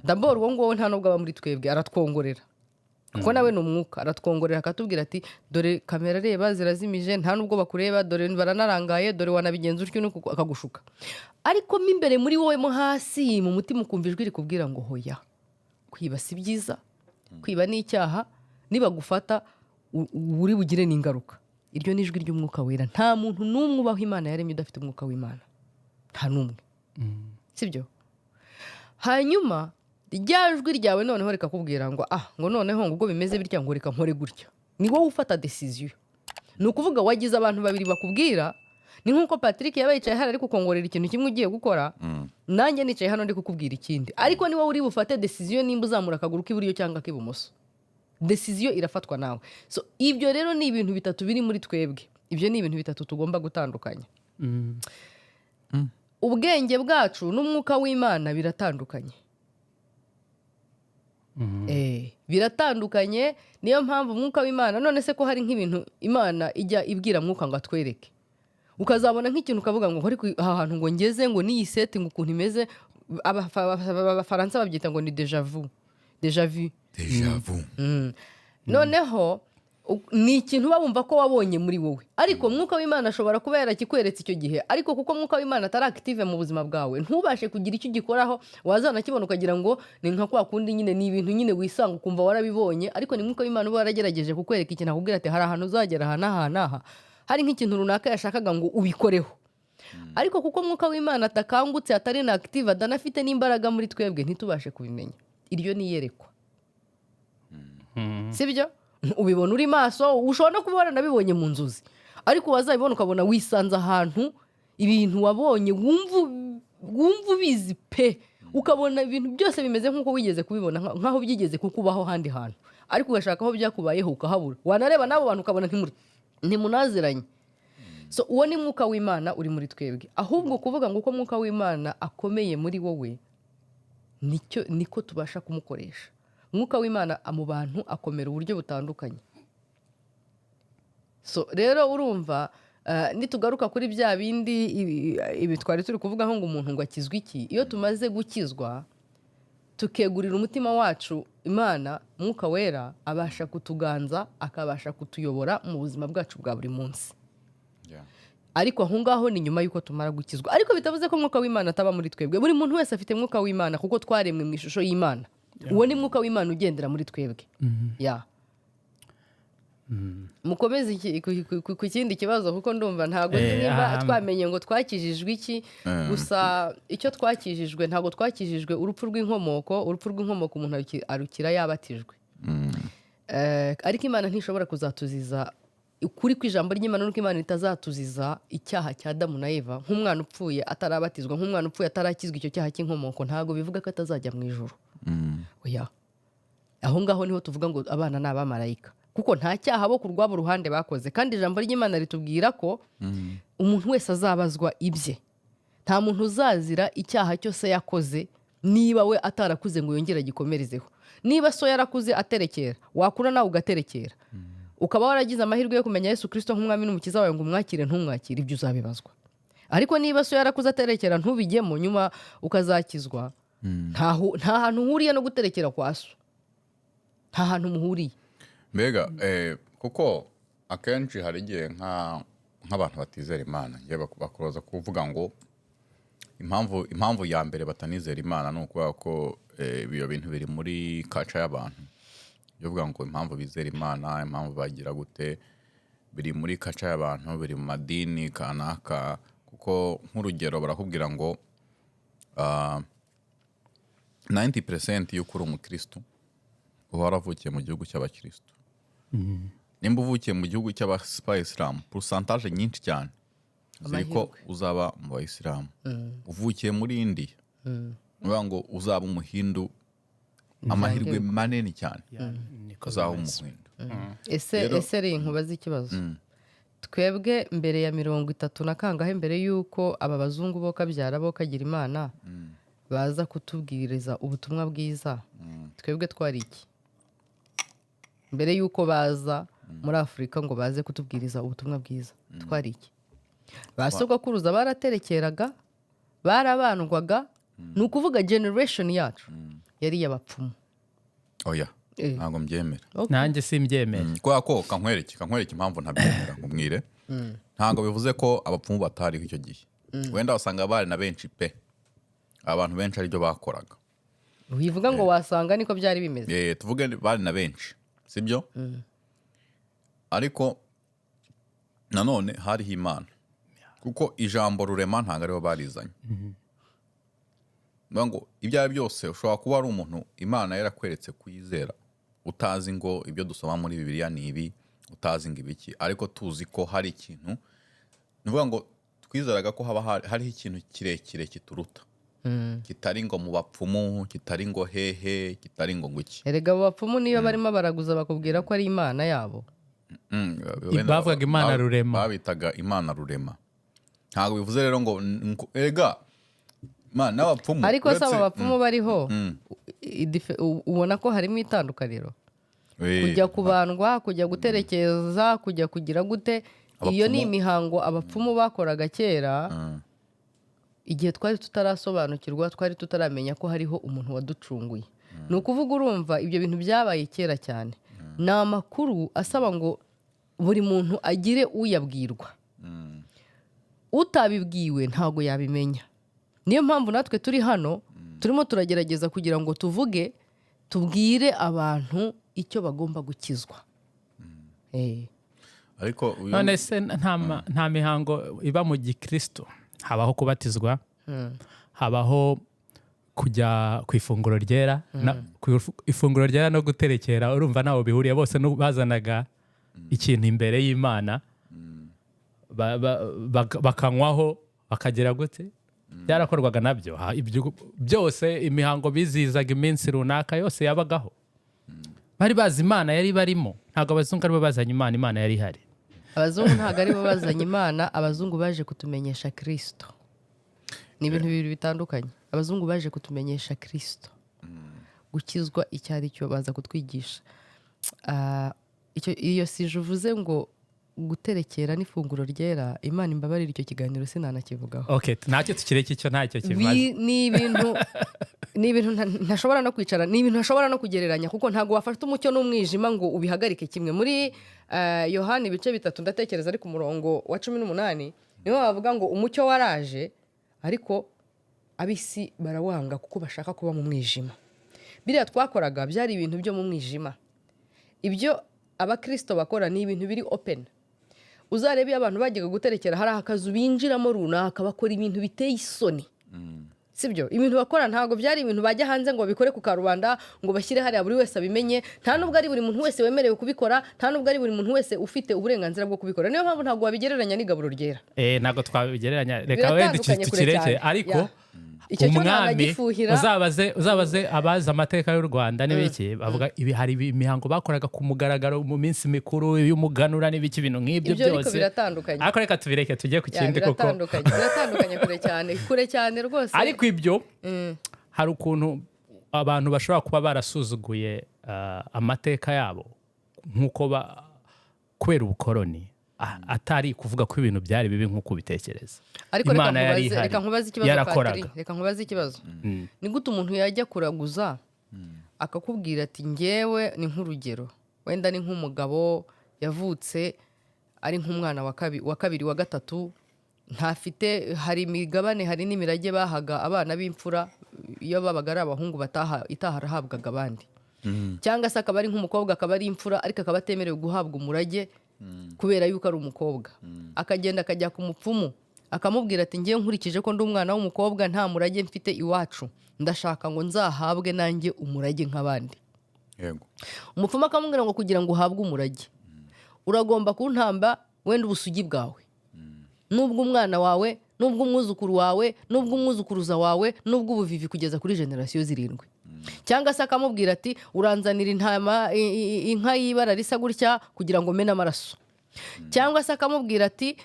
Speaker 1: Ndambora uwo nguwo nta nubwo aba muri twebwe, aratwongorera kuko nawe ni umwuka. Aratwongorera akatubwira ati: "Dore kamera, reba zirazimije, nta nubwo bakureba, dore baranarangaye, dore wanabigenza utyo nuku," akagushuka. Ariko mo imbere muri wowe, mo hasi mu mutima, ukumva ijwi rikubwira ngo: "Hoya, kwiba si byiza, kwiba ni icyaha, nibagufata uri bugire n'ingaruka." Iryo ni ijwi ry'Umwuka Wera. Nta muntu n'umwe ubaho Imana yaremye udafite Umwuka w'Imana, nta n'umwe, sibyo? Hanyuma rya jwi ryawe noneho rikakubwira ngo: "Ah," ngo, "noneho ngo ubwo bimeze bitya," ngo, "reka nkore gutya." Ni wowe ufata décision. Ni ukuvuga wagize abantu babiri bakubwira. Ni nk'uko Patrick yaba yicaye hano ari kukongorera ikintu kimwe ugiye gukora, nanjye nicaye hano ndi kukubwira ikindi, ariko ni wowe uri bufate décision nimba uzamura akaguru k'iburyo cyangwa ak'ibumoso. Décision irafatwa nawe. So ibyo rero ni ibintu bitatu biri muri twebwe. Ibyo ni ibintu bitatu tugomba gutandukanya. Ubwenge bwacu n'Umwuka w'Imana biratandukanye. Biratandukanye. Niyo mpamvu Umwuka w'Imana, none se ko hari nk'ibintu Imana ijya ibwira Mwuka ngo atwereke, ukazabona nk'ikintu ukavuga ngo: "Ariko aha hantu ngo ngeze, ngo n'iyi seti, ngo ukuntu imeze." Abafaransa babyita ngo ni déjà vu, déjà vu.
Speaker 2: Déjà vu.
Speaker 1: Noneho ni ikintu uba wumva ko wabonye muri wowe, ariko Mwuka w'Imana ashobora kuba yarakikweretse icyo gihe, ariko kuko Mwuka w'Imana atari active mu buzima bwawe, ntubashe kugira icyo ugikoraho. Wazanakibona ukagira ngo ni nka kwa kundi nyine, ni ibintu nyine wisanga ukumva warabibonye, ariko ni Mwuka w'Imana uba waragerageje kukwereka ikintu, akubwira ati: "Hari ahantu uzagera aha n'aha n'aha." Hari nk'ikintu runaka yashakaga ngo ubikoreho, ariko kuko Mwuka w'Imana atakangutse, atari na active, atanafite n'imbaraga muri twebwe, ntitubashe kubimenya. Iryo ni iyerekwa, sibyo? Ubibona uri maso, ushobora no kuba waranabibonye mu nzozi, ariko wazabibona ukabona wisanze ahantu ibintu wabonye, wumva ubizi pe, ukabona ibintu byose bimeze nk'uko wigeze kubibona, nk'aho byigeze kukubaho ahandi hantu, ariko ugashaka aho byakubayeho ukahabura, wanareba n'abo bantu ukabona ntimunaziranye. So uwo ni Mwuka w'Imana uri muri twebwe. Ahubwo kuvuga ngo uko Mwuka w'Imana akomeye muri wowe, nicyo niko tubasha kumukoresha. Mwuka w'Imana mu bantu akomera uburyo butandukanye. So rero urumva, nitugaruka kuri bya bindi ibi twari turi kuvugaho, ngo umuntu ngo akizwe iki? Iyo tumaze gukizwa, tukegurira umutima wacu Imana, Mwuka Wera abasha kutuganza, akabasha kutuyobora mu buzima bwacu bwa buri munsi. Ariko aho ngaho ni nyuma y'uko tumara gukizwa, ariko bitavuze ko Mwuka w'Imana ataba muri twebwe. Buri muntu wese afite Mwuka w'Imana kuko twaremwe mu ishusho y'Imana. Uwo ni Mwuka w'Imana ugendera muri twebwe. Ya, mukomeze ku kindi kibazo, kuko ndumva ntabwo nzi niba twamenye ngo twakijijwe iki. Gusa icyo twakijijwe, ntabwo twakijijwe urupfu rw'inkomoko. Urupfu rw'inkomoko umuntu arukira yabatijwe. Ariko Imana ntishobora kuzatuziza, ukuri kw'ijambo ry'Imana nuko Imana itazatuziza icyaha cya Adamu na Eva. Nk'umwana upfuye atarabatizwa, nk'umwana upfuye atarakizwa icyo cyaha cy'inkomoko, ntabwo bivuga ko atazajya mu ijuru. Oya, aho ngaho niho tuvuga ngo abana ni abamarayika, kuko nta cyaha bo ku rwabo ruhande bakoze. Kandi ijambo ry'Imana ritubwira ko umuntu wese azabazwa ibye. Nta muntu uzazira icyaha cyose yakoze niba we atarakuze ngo yongere agikomerezeho. Niba so yarakuze aterekera, wakura nawe ugaterekera, ukaba waragize amahirwe yo kumenya Yesu Kirisito nk'umwami n'umukiza wawe ngo umwakire, ntumwakire, ibyo uzabibazwa. Ariko niba so yarakuze aterekera, ntubijyemo, nyuma ukazakizwa, nta hantu uhuriye no guterekera kwa so, nta hantu muhuriye.
Speaker 2: Mbega kuko akenshi hari igihe nk'abantu batizera Imana, njye bakubaza kuvuga ngo impamvu ya mbere batanizera Imana ni ukubera ko ibyo bintu biri muri culture y'abantu. Yo kuvuga ngo impamvu bizera Imana, impamvu bagira gute, biri muri culture y'abantu, biri mu madini kanaka. Kuko nk'urugero barakubwira ngo 90% y'uko uri umukristo uba waravukiye mu gihugu cy'abakristo. Nimba uvukiye mu gihugu cy'abayisilamu, pourcentage nyinshi cyane ziri ko
Speaker 1: Amahirwe.
Speaker 2: uzaba mu bayisilamu. Uvukiye muri Indiya, ni ukuvuga ngo uzaba umuhindu, amahirwe manini cyane
Speaker 3: Niko
Speaker 2: uzaba
Speaker 3: bimeze.
Speaker 2: umuhindu.
Speaker 1: Ese ese ri nkubaze ikibazo. Twebwe mbere ya 30 na kangahe, mbere y'uko aba bazungu bo kabyara bo kagira Imana baza kutubwiriza ubutumwa bwiza, twebwe twari iki mbere y'uko baza muri Afurika ngo baze kutubwiriza ubutumwa bwiza? Twari iki? Ba sogokuruza baraterekeraga, barabandwaga. Ni ukuvuga generation yacu yari iy'abapfumu.
Speaker 2: Oya. Ntabwo mbyemera.
Speaker 3: Nanjye simbyemera.
Speaker 2: Kubera ko kankwereke impamvu ntabyemera, nkubwire. Ntabwo bivuze ko abapfumu batariho icyo gihe. Wenda wasanga bari na benshi pe, abantu benshi aribyo bakoraga.
Speaker 1: Wivuga ngo wasanga, niko byari bimeze.
Speaker 2: Tuvuge bari na benshi, sibyo? Ariko nanone hariho Imana, kuko ijambo rurema ntabwo aribo barizanye. Niyo ngo ibyo ari byo byose, ushobora kuba ari umuntu Imana yarakweretse kuyizera, utazi ngo ibyo dusoma muri Bibiliya ni ibi, utazi ngo ibiki, ariko tuzi ko hari ikintu. Ni ukuvuga ngo twizeraga ko haba hariho ikintu kirekire kituruta, kitari ngo mu bapfumu, kitari ngo hehe, kitari ngo nguki.
Speaker 1: Erega abo bapfumu niyo barimo baraguza, bakubwira ko ari imana yabo.
Speaker 2: Wenda
Speaker 3: Bavugaga Imana rurema.
Speaker 2: Babitaga Imana rurema. Ntabwo bivuze rero ngo erega ma n'abapfumu
Speaker 1: Ariko se aba bapfumu bariho, ubona ko harimo itandukaniro? Kujya kubandwa, kujya guterekeza, kujya kugira gute, iyo ni imihango abapfumu bakoraga kera, igihe twari tutarasobanukirwa, twari tutaramenya ko hariho umuntu waducunguye. Ni ukuvuga, urumva, ibyo bintu byabaye kera cyane. Ni amakuru asaba ngo buri muntu agire uyabwirwa. Utabibwiwe ntabwo yabimenya. Niyo mpamvu natwe turi hano, turimo turagerageza kugira ngo tuvuge, tubwire abantu icyo bagomba gukizwa.
Speaker 2: Ariko
Speaker 3: None se nta mihango iba mu gikristo? Habaho kubatizwa, habaho kujya ku ifunguro ryera, ku ifunguro ryera no guterekera, urumva ntaho bihuriye. Bose bazanaga ikintu imbere y'Imana, bakanywaho, bakagira gute? Byarakorwaga nabyo. Ibyo byose, imihango bizihizaga iminsi runaka yose yabagaho. Bari bazi Imana yari barimo. Ntabwo abazungu aribo bazanye Imana, Imana yari ihari.
Speaker 1: Abazungu ntabwo aribo bazanye Imana. Abazungu baje kutumenyesha Kirisito. Ni ibintu bibiri bitandukanye. Abazungu baje kutumenyesha Kirisito, gukizwa icyo ari cyo, baza kutwigisha. Iyo sije uvuze ngo guterekera n'ifunguro ryera, Imana imbabarire, icyo kiganiro sinanakivugaho.
Speaker 3: Okay, ntacyo, tukireke icyo, ntacyo kimaze.
Speaker 1: Ni ibintu ntashobora no kwicara, ni ibintu ntashobora no kugereranya, kuko ntabwo wafata umucyo n'umwijima ngo ubihagarike kimwe. Muri Yohani ibice 3, ndatekereza ari ku murongo wa 18, niho bavuga ngo umucyo waraje, ariko ab'isi barawanga kuko bashaka kuba mu mwijima. Biriya twakoraga byari ibintu byo mu mwijima. Ibyo abakirisito bakora ni ibintu biri open. Uzarebe iyo abantu bajyaga guterekera, hari akazu binjiramo runaka, bakora ibintu biteye isoni, sibyo? Ibintu bakora ntabwo byari ibintu bajya hanze ngo babikore ku karubanda, ngo bashyire hariya buri wese abimenye. Nta nubwo ari buri muntu wese wemerewe kubikora, nta nubwo ari buri muntu wese ufite uburenganzira bwo kubikora. Niyo mpamvu ntabwo wabigereranya n'igaburo ryera.
Speaker 3: Ntabwo twabigereranya, reka wenda
Speaker 1: Biratandukanye kure
Speaker 3: tukireke.
Speaker 1: cyane.
Speaker 3: Ariko
Speaker 1: Icyo cyo
Speaker 3: Umwami
Speaker 1: ntanagifuhira.
Speaker 3: Uzabaze abazi amateka y'u Rwanda n'ibiki, bavuga ibi, hari imihango bakoraga ku mugaragaro mu minsi mikuru y'umuganura n'ibiki, ibintu nk'ibyo
Speaker 1: Ibyo ariko
Speaker 3: byose.
Speaker 1: biratandukanye.
Speaker 3: Ariko reka tubireke, tujye ku
Speaker 1: Ya,
Speaker 3: kindi kuko
Speaker 1: biratandukanye, biratandukanye kure cyane, kure cyane rwose.
Speaker 3: Ariko ibyo, hari ukuntu abantu bashobora kuba barasuzuguye amateka yabo nk'uko kubera ubukoroni, atari kuvuga ko ibintu byari bibi nk'uko ubitekereza.
Speaker 1: Ariko reka
Speaker 3: Imana yari
Speaker 1: nkubaze,
Speaker 3: ihari,
Speaker 1: reka nkubaze ikibazo,
Speaker 3: yarakoraga.
Speaker 1: Patri, reka nkubaze ikibazo. Ni gute umuntu yajya kuraguza akakubwira ati ngewe, ni nk'urugero, wenda ni nk'umugabo yavutse ari nk'umwana wa kabiri, wa gatatu, ntafite, hari imigabane, hari n'imirage bahaga abana b'imfura iyo babaga ari abahungu bataha itaharahabwaga abandi, cyangwa se akaba ari nk'umukobwa, akaba ari imfura, ariko akaba atemerewe guhabwa umurage kubera yuko ari umukobwa, akagenda akajya ku mupfumu akamubwira ati ngewe nkurikije ko ndi umwana w'umukobwa, nta murage mfite iwacu, ndashaka ngo nzahabwe nanjye umurage nk'abandi. Umupfumu akamubwira ngo kugira ngo uhabwe umurage uragomba kuntamba wenda ubusugi bwawe, n'ubwo umwana wawe, n'ubwo umwuzukuru wawe, n'ubwo umwuzukuruza wawe, n'ubwo ubuvivi, kugeza kuri génération zirindwi. Cyangwa se akamubwira ati uranzanira intama, inka y'ibara risa gutya kugira ngo mene amaraso. Cyangwa se akamubwira ati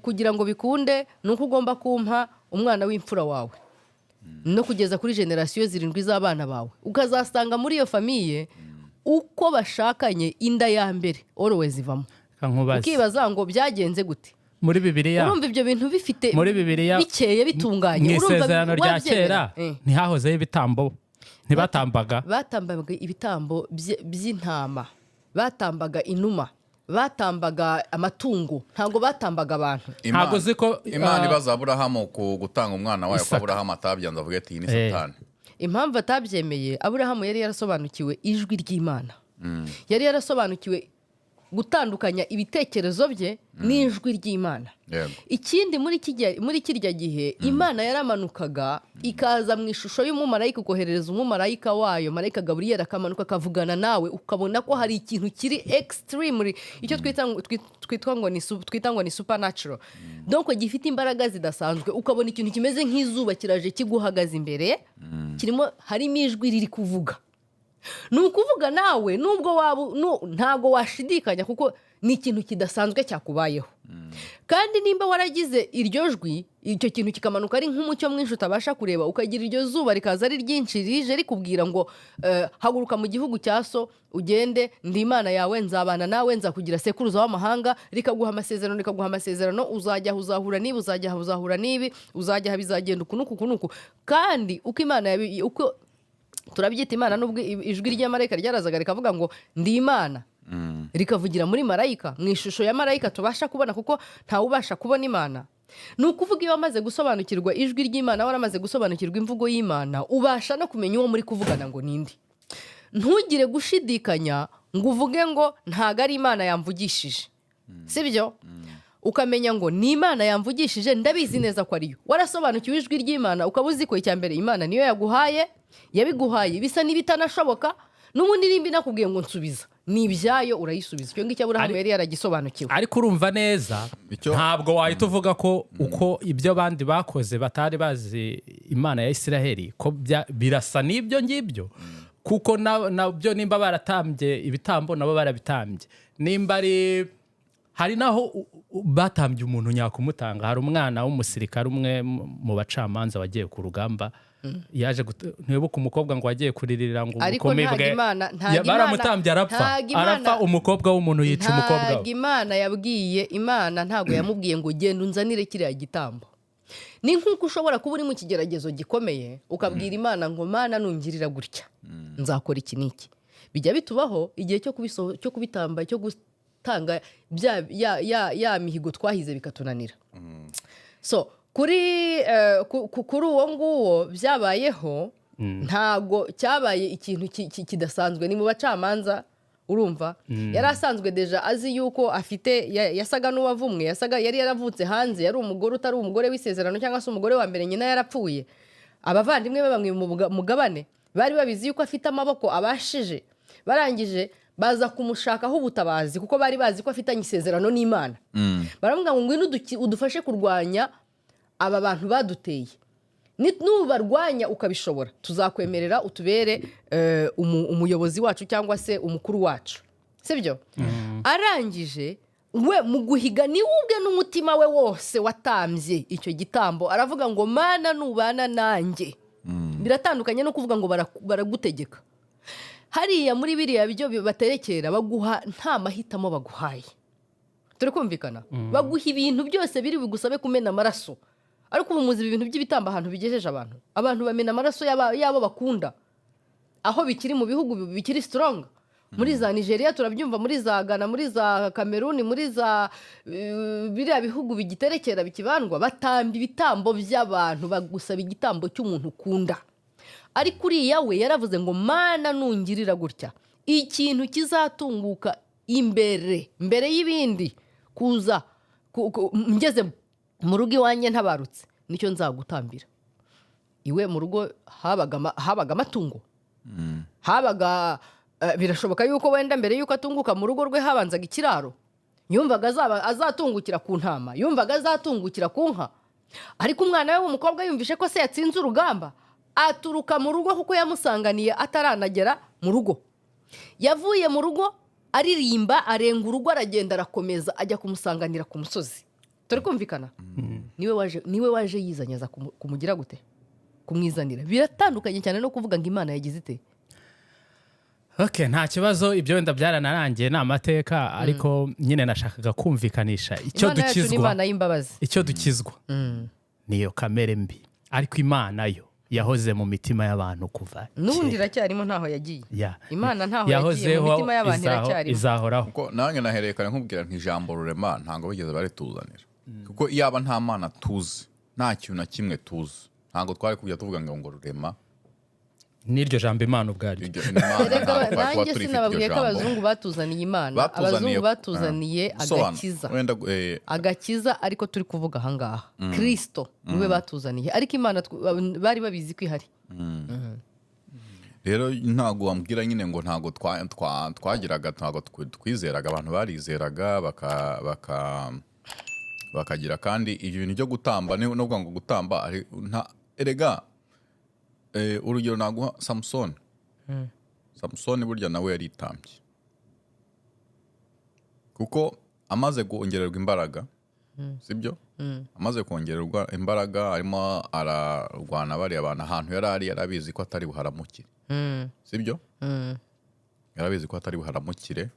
Speaker 1: kugira ngo bikunde ni uko ugomba kumpa umwana w'imfura wawe, no kugeza kuri génération zirindwi z'abana bawe. Ukazasanga muri iyo famille uko bashakanye, inda ya mbere always ivamo.
Speaker 3: Reka nkubaze.
Speaker 1: Ukibaza ngo byagenze gute?
Speaker 3: Muri Bibiliya,
Speaker 1: Urumva ibyo bintu bifite
Speaker 3: muri Bibiliya,
Speaker 1: bikeye, bitunganye,
Speaker 3: mu
Speaker 1: urumva
Speaker 3: Isezerano rya
Speaker 1: wabyemera?
Speaker 3: Kera, ntihahozeho ibitambo? Ntibatambaga?
Speaker 1: Batambaga ibitambo by'intama, batambaga inuma, batambaga amatungo, ntabwo batambaga abantu.
Speaker 3: Ntabwo uzi ko,
Speaker 2: Imana ibaza Aburahamu ku gutanga umwana wayo, ko
Speaker 3: Isaka.
Speaker 2: Aburahamu atabyanze, avuga ati iyi ni Satani.
Speaker 1: Impamvu atabyemeye, Aburahamu yari yarasobanukiwe ijwi ry'Imana, yari yarasobanukiwe gutandukanya ibitekerezo bye n'ijwi ry'Imana. Ikindi, muri kirya gihe Imana yaramanukaga ikaza mu ishusho y'umumarayika, ukoherereza umumarayika wayo, marayika Gaburiyeli, akamanuka akavugana nawe, ukabona ko hari ikintu kiri extremely, icyo twita ngo ni supernatural, donc gifite imbaraga zidasanzwe, ukabona ikintu kimeze nk'izuba kiraje kiguhagaze imbere, kirimo, harimo ijwi riri kuvuga. Ni ukuvuga nawe nubwo waba ntabwo washidikanya, kuko ni ikintu kidasanzwe cyakubayeho. Kandi nimba waragize iryo jwi, icyo kintu kikamanuka ari nk'umucyo mwinshi utabasha kureba, ukagira iryo zuba rikaza ari ryinshi rije rikubwira ngo haguruka mu gihugu cya so ugende, ndi Imana yawe, nzabana nawe, nzakugira sekuruza w'amahanga, rikaguha amasezerano, rikaguha amasezerano, uzajya aha uzahura n'ibi, uzajya aha uzahura n'ibi, uzajya aha bizagenda uku n'uku, uku n'uku. Kandi uko Imana uko turabyita Imana, nubwo ijwi rya marayika ryarazaga rikavuga ngo ndi Imana, rikavugira muri marayika, mu ishusho ya marayika tubasha kubona, kuko ntawubasha kubona Imana. Ni ukuvuga iyo wamaze gusobanukirwa ijwi ry'Imana, waramaze gusobanukirwa imvugo y'Imana, ubasha no kumenya uwo muri kuvugana ngo ninde, ntugire gushidikanya ngo uvuge ngo ntago ari Imana yamvugishije, sibyo? Ukamenya ngo ni Imana yamvugishije, ndabizi neza ko ariyo. Warasobanukiwe ijwi ry'Imana, ukaba uzi ko icya mbere Imana niyo yaguhaye, yabiguhaye bisa n'ibitanashoboka. N'ubundi nimba inakubwiye ngo nsubiza, ni ibyayo, urayisubiza. Icyo ngicyo Aburahamu yari yaragisobanukiwe.
Speaker 3: Ariko urumva neza, ntabwo wahita uvuga ko uko ibyo abandi bakoze batari bazi Imana ya Isiraheli ko birasa n'ibyo ngibyo, kuko nabyo nimba baratambye ibitambo, nabo barabitambye. Nimba ari hari naho batambye umuntu nyakumutanga. Hari umwana w'umusirikare umwe mu bacamanza wagiye ku rugamba, yaje ntiwibuka umukobwa ngo wagiye kuririra ngo
Speaker 1: Ariko
Speaker 3: ubukumi
Speaker 1: ntabwo
Speaker 3: bwe
Speaker 1: ntabwo
Speaker 3: baramutambye arapfa.
Speaker 1: Ntabwo
Speaker 3: Arapfa, umukobwa w'umuntu yica umukobwa we.
Speaker 1: Ntabwo Imana yabwiye, Imana ntabwo yamubwiye ngo genda unzanire kiriya gitambo. Ni nk'uko ushobora kuba uri mu kigeragezo gikomeye, ukabwira Imana ngo Mana, nungirira gutya nzakora iki n'iki. Bijya bitubaho igihe cyo kubitamba, cyo gutanga ya mihigo twahize, bikatunanira. So kuri uwo nguwo byabayeho, ntabwo cyabaye ikintu kidasanzwe. Ni mu bacamanza, urumva yari asanzwe déjà azi yuko afite yasaga n'uwavumwe, yasaga yari yaravutse hanze, yari umugore utari umugore w'isezerano cyangwa se umugore wa mbere, nyina yarapfuye, abavandimwe be bamwe mu mugabane bari babizi yuko afite amaboko abashije. Barangije baza kumushakaho ubutabazi, kuko bari bazi ko afitanye isezerano n'Imana. Baramubwira ngo ngwino udufashe kurwanya aba bantu baduteye. Nubarwanya ukabishobora, tuzakwemerera utubere umuyobozi wacu cyangwa se umukuru wacu, sibyo? Arangije we mu guhiga, niwe ubwe n'umutima we wose watambye icyo gitambo, aravuga ngo: "Mana, nubana nanjye." Biratandukanye no kuvuga ngo baragutegeka. Hariya muri biriya byo baterekera, baguha nta mahitamo baguhaye. Turi kumvikana? Baguha ibintu byose biri bugusabe kumena amaraso. Ariko ubu muzi ibi bintu by'ibitambo ahantu bigejeje abantu. Abantu bamena amaraso y'abo bakunda, aho bikiri mu bihugu bikiri strong, muri za Nigeria turabyumva, muri za Ghana, muri za Kameruni, muri za biriya bihugu bigiterekera, bikibandwa, batamba ibitambo by'abantu, bagusaba igitambo cy'umuntu ukunda. Ariko uriya we yaravuze ngo: "Mana, nungirira gutya, ikintu kizatunguka imbere mbere y'ibindi kuza ngeze mu rugo iwanjye ntabarutse, nicyo nzagutambira." Iwe mu rugo habaga amatungo, habaga birashoboka yuko wenda mbere yuko atunguka mu rugo rwe habanzaga ikiraro. Yumvaga azatungukira ku ntama, yumvaga azatungukira ku nka. Ariko umwana we w'umukobwa yumvishe ko se yatsinze urugamba, aturuka mu rugo, kuko yamusanganiye ataranagera mu rugo. Yavuye mu rugo aririmba, arenga urugo, aragenda, arakomeza, ajya kumusanganira ku musozi. Turi kumvikana? Niwe waje yizanye, aza kumugira gute? Kumwizanira. Biratandukanye cyane no kuvuga ngo Imana yagize ite.
Speaker 3: Ok, nta kibazo, ibyo wenda byaranarangiye, ni amateka. Ariko nyine nashakaga kumvikanisha icyo
Speaker 1: Imana yacu ni
Speaker 3: dukizwa.
Speaker 1: Imana y'imbabazi.
Speaker 3: Icyo dukizwa niyo kamere mbi, ariko Imana yo yahoze mu mitima y'abantu kuva
Speaker 1: N'ubundi
Speaker 3: kera.
Speaker 1: iracyarimo, ntaho yagiye.
Speaker 3: Ya.
Speaker 1: Imana ntaho yagiye, mu
Speaker 3: Yahozeho,
Speaker 1: mitima y'abantu iracyarimo.
Speaker 3: Izahoraho.
Speaker 2: Kuko nanjye nahereye kare nkubwira nti ijambo rurema ntabwo bigeze barituzanira, kuko iyaba nta Mana tuzi, nta kintu na kimwe tuzi, ntabwo twari kujya tuvuga ngo rurema.
Speaker 3: N'iryo jambo Imana ubwaryo.
Speaker 2: Imana
Speaker 1: Erega
Speaker 2: ntabwo twari kuba
Speaker 1: nanjye
Speaker 2: turifite iryo
Speaker 1: sinababwiye ko
Speaker 2: jambo.
Speaker 1: abazungu batuzaniye Imana?
Speaker 2: Batuzaniye
Speaker 1: Abazungu batuzaniye agakiza.
Speaker 2: Wenda
Speaker 1: Agakiza, ariko turi kuvuga ahangaha Kirisito niwe batuzaniye, ariko Imana bari babizi ko ihari.
Speaker 2: Rero ntabwo wambwira nyine ngo ntabwo twagiraga, ntabwo twizeraga. Abantu barizeraga bakagira. Kandi ibyo bintu byo gutamba ni no kuvuga ngo gutamba erega urugero naguha Samusoni. Samusoni burya nawe yaritambye, kuko amaze kongererwa imbaraga, sibyo? Amaze kongererwa imbaraga, arimo ararwana bariya bantu, ahantu yari ari yarabizi ko atari buharamukire, sibyo? Yarabizi ko atari buharamukire.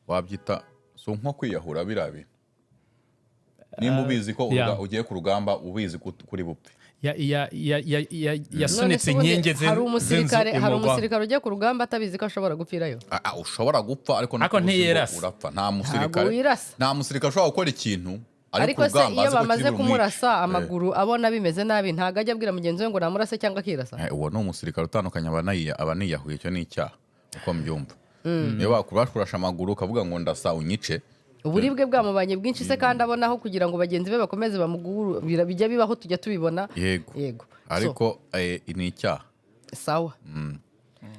Speaker 2: Wabyita si nko kwiyahura biriya bintu, nimba ubizi ko ugiye ku rugamba, ubizi ko kuri bupfe?
Speaker 1: None
Speaker 3: Yasunitse
Speaker 1: se ubundi
Speaker 3: inkingi
Speaker 1: hari
Speaker 3: z'inzu
Speaker 1: umusirikare hari
Speaker 3: imugwaho.
Speaker 1: umusirikare ujya ku rugamba atabizi ko ashobora gupfirayo?
Speaker 2: Ah, ah, ushobora gupfa, ariko
Speaker 3: Ariko
Speaker 2: ntuzi ngo
Speaker 3: ntiyirasa.
Speaker 2: urapfa. Nta musirikare
Speaker 1: Ntabwo wirasa.
Speaker 2: Nta musirikare ushobora gukora ikintu ari
Speaker 1: Ariko
Speaker 2: ku
Speaker 1: se
Speaker 2: rugamba
Speaker 1: iyo
Speaker 2: azi ko
Speaker 1: bamaze
Speaker 2: kiri bumwice.
Speaker 1: kumurasa amaguru, abona bimeze nabi, ntabwo ajya abwira mugenzi we ngo namurase cyangwa akirasa?
Speaker 2: Uwo ni umusirikare utandukanye, aba aniyahuye. Icyo ni icyaha uko mbyumva. Niyo bakurasha amaguru ukavuga ngo ndasa unyice.
Speaker 1: Uburibwe bwamubanye bwinshi se, kandi abonaho kugira ngo bagenzi be bakomeze bamuguru, bijya bibaho, tujya tubibona.
Speaker 2: Yego.
Speaker 1: Yego.
Speaker 2: Ariko ni icyaha.
Speaker 1: Sawa.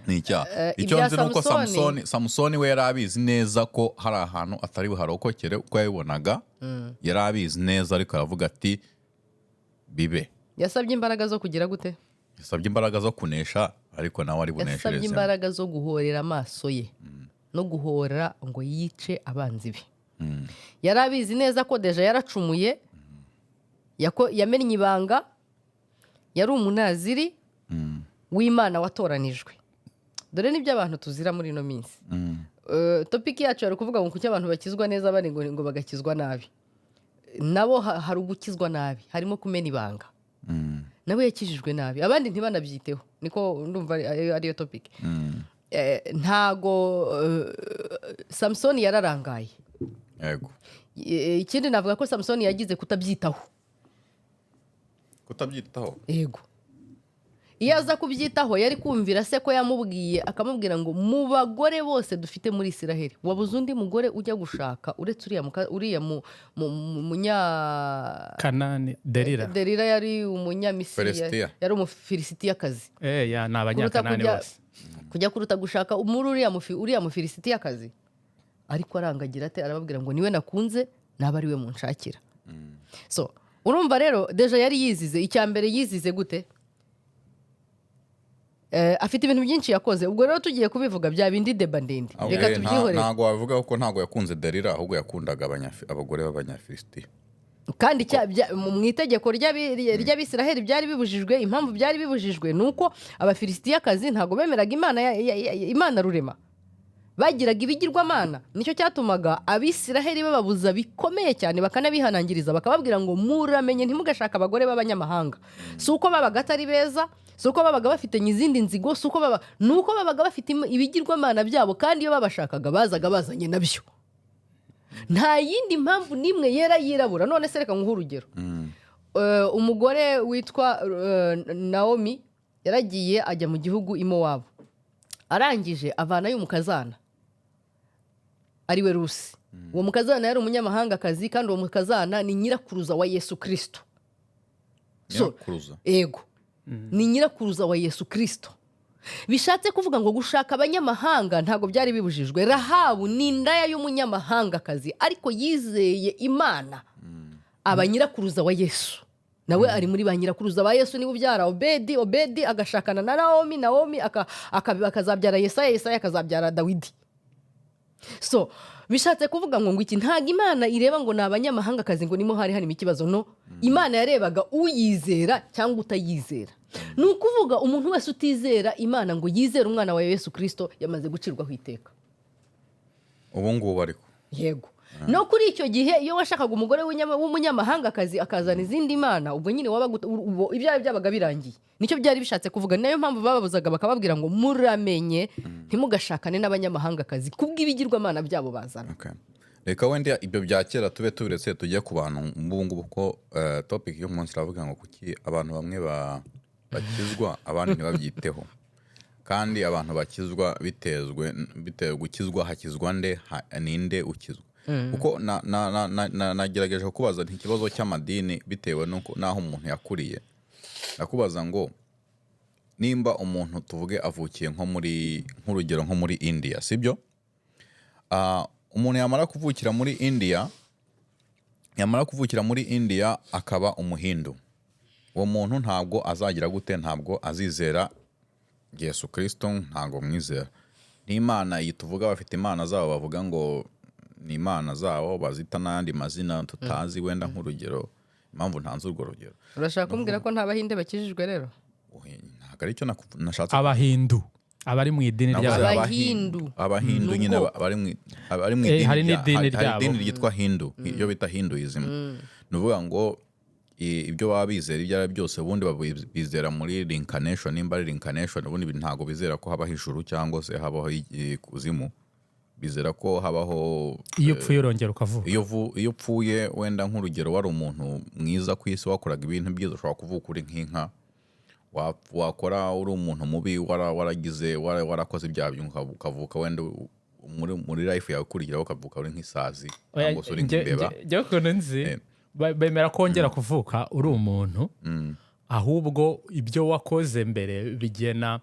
Speaker 2: Ni icyaha. Icyo
Speaker 1: Ibya
Speaker 2: nzi ni uko
Speaker 1: Samusoni-
Speaker 2: Samusoni we yari abizi neza ko hari ahantu atari buharokokere, uko yabibonaga yari abizi neza, ariko aravuga ati: "Bibe."
Speaker 1: Yasabye imbaraga zo kugira gute?
Speaker 2: Yasabye imbaraga zo kunesha, ariko nawe ari
Speaker 1: Yasabye
Speaker 2: bunesherezemo.
Speaker 1: imbaraga zo guhorera amaso ye no guhora ngo yice abanzi be. Yari abizi neza ko déjà yaracumuye, yamennye ibanga, yari umunaziri w'Imana watoranijwe. Dore nibyo abantu tuzira muri ino minsi. Topic yacu yari ukuvuga ngo kuki abantu bakizwa neza, bari ngo bagakizwa nabi. Nabo hari ugukizwa nabi, harimo kumena ibanga. Nawe yakijijwe nabi, abandi ntibanabyiteho. Niko ndumva ariyo topic. Ntago Samusoni yararangaye. Ikindi navuga ko Samusoni yagize kutabyitaho.
Speaker 2: Kutabyitaho.
Speaker 1: Yego. Iyo aza kubyitaho, yari kumvira se ko yamubwiye, akamubwira ngo: "Mu bagore bose dufite muri Isiraheli, wabuze undi mugore ujya gushaka uretse uriya munya
Speaker 3: Kanani, Derira.
Speaker 1: Derira yari Umunyamisiri.
Speaker 2: Filisitiya.
Speaker 1: Yari Umufilisitiyakazi.
Speaker 3: Ya, ni
Speaker 1: Kuruta
Speaker 3: Abanyakanani bose.
Speaker 1: kujya kuruta gushaka muri uriya Mufilisitiyakazi. Ariko arangagira ate? Arababwira ngo: "Niwe nakunze, naba ari we munshakira." So Urumva rero, déjà yari yizize. Icya mbere yizize gute? Afite ibintu byinshi yakoze. Ubwo rero tugiye kubivuga bya bindi débat ndende. Reka tubyihorere.
Speaker 2: Ntabwo wabivuga kuko ntabwo yakunze Delila, ahubwo yakundaga abagore b'Abanyafilisitiya.
Speaker 1: Kandi mu itegeko ry'Abisiraheli byari bibujijwe. Impamvu byari bibujijwe ni uko Abafilisitiyakazi ntabwo bemeraga Imana Imana rurema, bagiraga ibigirwamana. Nicyo cyatumaga Abisiraheli bababuza bikomeye cyane, bakanabihanangiriza, bakababwira ngo: "Muramenye, ntimugashake abagore b'abanyamahanga." Si uko babaga atari beza, si uko babaga bafitanye izindi nzigo, si uko baba, ni uko babaga bafite ibigirwamana byabo, kandi iyo babashakaga bazaga bazanye nabyo. Nta yindi mpamvu n'imwe yera yirabura. None se reka nguhe urugero. Umugore witwa Naomi yaragiye ajya mu gihugu i Mowabu, arangije avanayo umukazana ariwe Rusi. Uwo mukazana yari umunyamahangakazi, kandi uwo mukazana ni nyirakuruza wa Yesu Kirisito. So,
Speaker 2: Nyirakuruza?
Speaker 1: Ego, ni nyirakuruza wa Yesu Kirisito. Bishatse kuvuga ngo gushaka abanyamahanga ntabwo byari bibujijwe. Rahabu ni indaya y'umunyamahangakazi, ariko yizeye Imana, aba nyirakuruza wa Yesu. Nawe ari muri ba nyirakuruza ba Yesu. Niba ubyara Obedi, Obedi agashakana na Nawomi, Nawomi akazabyara Yesaya, Yesaya akazabyara Dawidi. So bishatse kuvuga ngo iki? Ntabwo Imana ireba ngo ni abanyamahangakazi, ngo nimo hari harimo ikibazo. No, Imana yarebaga uyizera cyangwa utayizera. Ni ukuvuga umuntu wese utizera Imana ngo yizere umwana wa Yesu Kirisito yamaze gucirwaho iteka.
Speaker 2: Ubu ngubu ariko?
Speaker 1: Yego, no kuri icyo gihe iyo washakaga umugore w'umunyamahangakazi akazana izindi mana, ubwo nyine wabaga ibyawe byabaga birangiye. Nicyo byari bishatse kuvuga. Ni nayo mpamvu bababuzaga, bakababwira ngo: "Muramenye, ntimugashakane n'abanyamahangakazi kubw'ibigirwamana byabo bazana."
Speaker 2: Okay. Reka wenda ibyo bya kera tube tubiretse, tujye ku bantu nk'ubu ngubu, ko topic y'umunsi iravuga ngo kuki abantu bamwe bakizwa, abandi ntibabyiteho. Kandi abantu bakizwa bitezwe bitewe gukizwa, hakizwa nde? Ninde ukizwa? Kuko nagerageje kukubaza nti ikibazo cy'amadini bitewe n'uko n'aho umuntu yakuriye. Ndakubaza ngo nimba umuntu, tuvuge, avukiye nko muri, nk'urugero, nko muri India, sibyo? Umuntu yamara kuvukira muri India akaba Umuhindu, uwo muntu ntabwo azagira gute? Ntabwo azizera Yesu Kirisito, ntabwo mwizera n'Imana iyi tuvuga. Bafite imana zabo bavuga ngo ni imana zabo, bazita n'ayandi mazina tutazi. Wenda nk'urugero, impamvu ntanze urwo rugero,
Speaker 1: Urashaka kumbwira ko nta Bahinde bakijijwe rero?
Speaker 2: Ohe, ntabwo aricyo nashatse.
Speaker 3: Abahindu, abari mu idini
Speaker 2: Navuze
Speaker 3: ry'Abahindu.
Speaker 1: Abahindu.
Speaker 2: Abahindu
Speaker 1: Ni
Speaker 2: nyine
Speaker 1: ubwoko.
Speaker 2: Bari mu idini
Speaker 3: Hari n'idini
Speaker 2: hari
Speaker 3: ryabo.
Speaker 2: idini ryitwa Hindu, iyo bita Hinduism. Ni ukuvuga ngo ibyo baba bizera ibyo ari byo byose, ubundi bizera muri reincarnation, nimba ari reincarnation. Ubundi ntabwo bizera ko habaho ijuru cyangwa se habaho ikuzimu. Bizera ko habaho
Speaker 3: Iyo upfuye urongera ukavuka.
Speaker 2: Iyo upfuye, wenda nk'urugero wari umuntu mwiza ku isi, wakoraga ibintu byiza, ushobora kuvuka uri nk'inka. Wakora uri umuntu mubi, warakoze ibyaha, ukavuka wenda muri life yawe ikurikiraho ukavuka uri nk'isazi cyangwa se uri nk'imbeba.
Speaker 3: Njye ukuntu nzi, bemera ko wongera kuvuka uri umuntu, ahubwo ibyo wakoze mbere bigena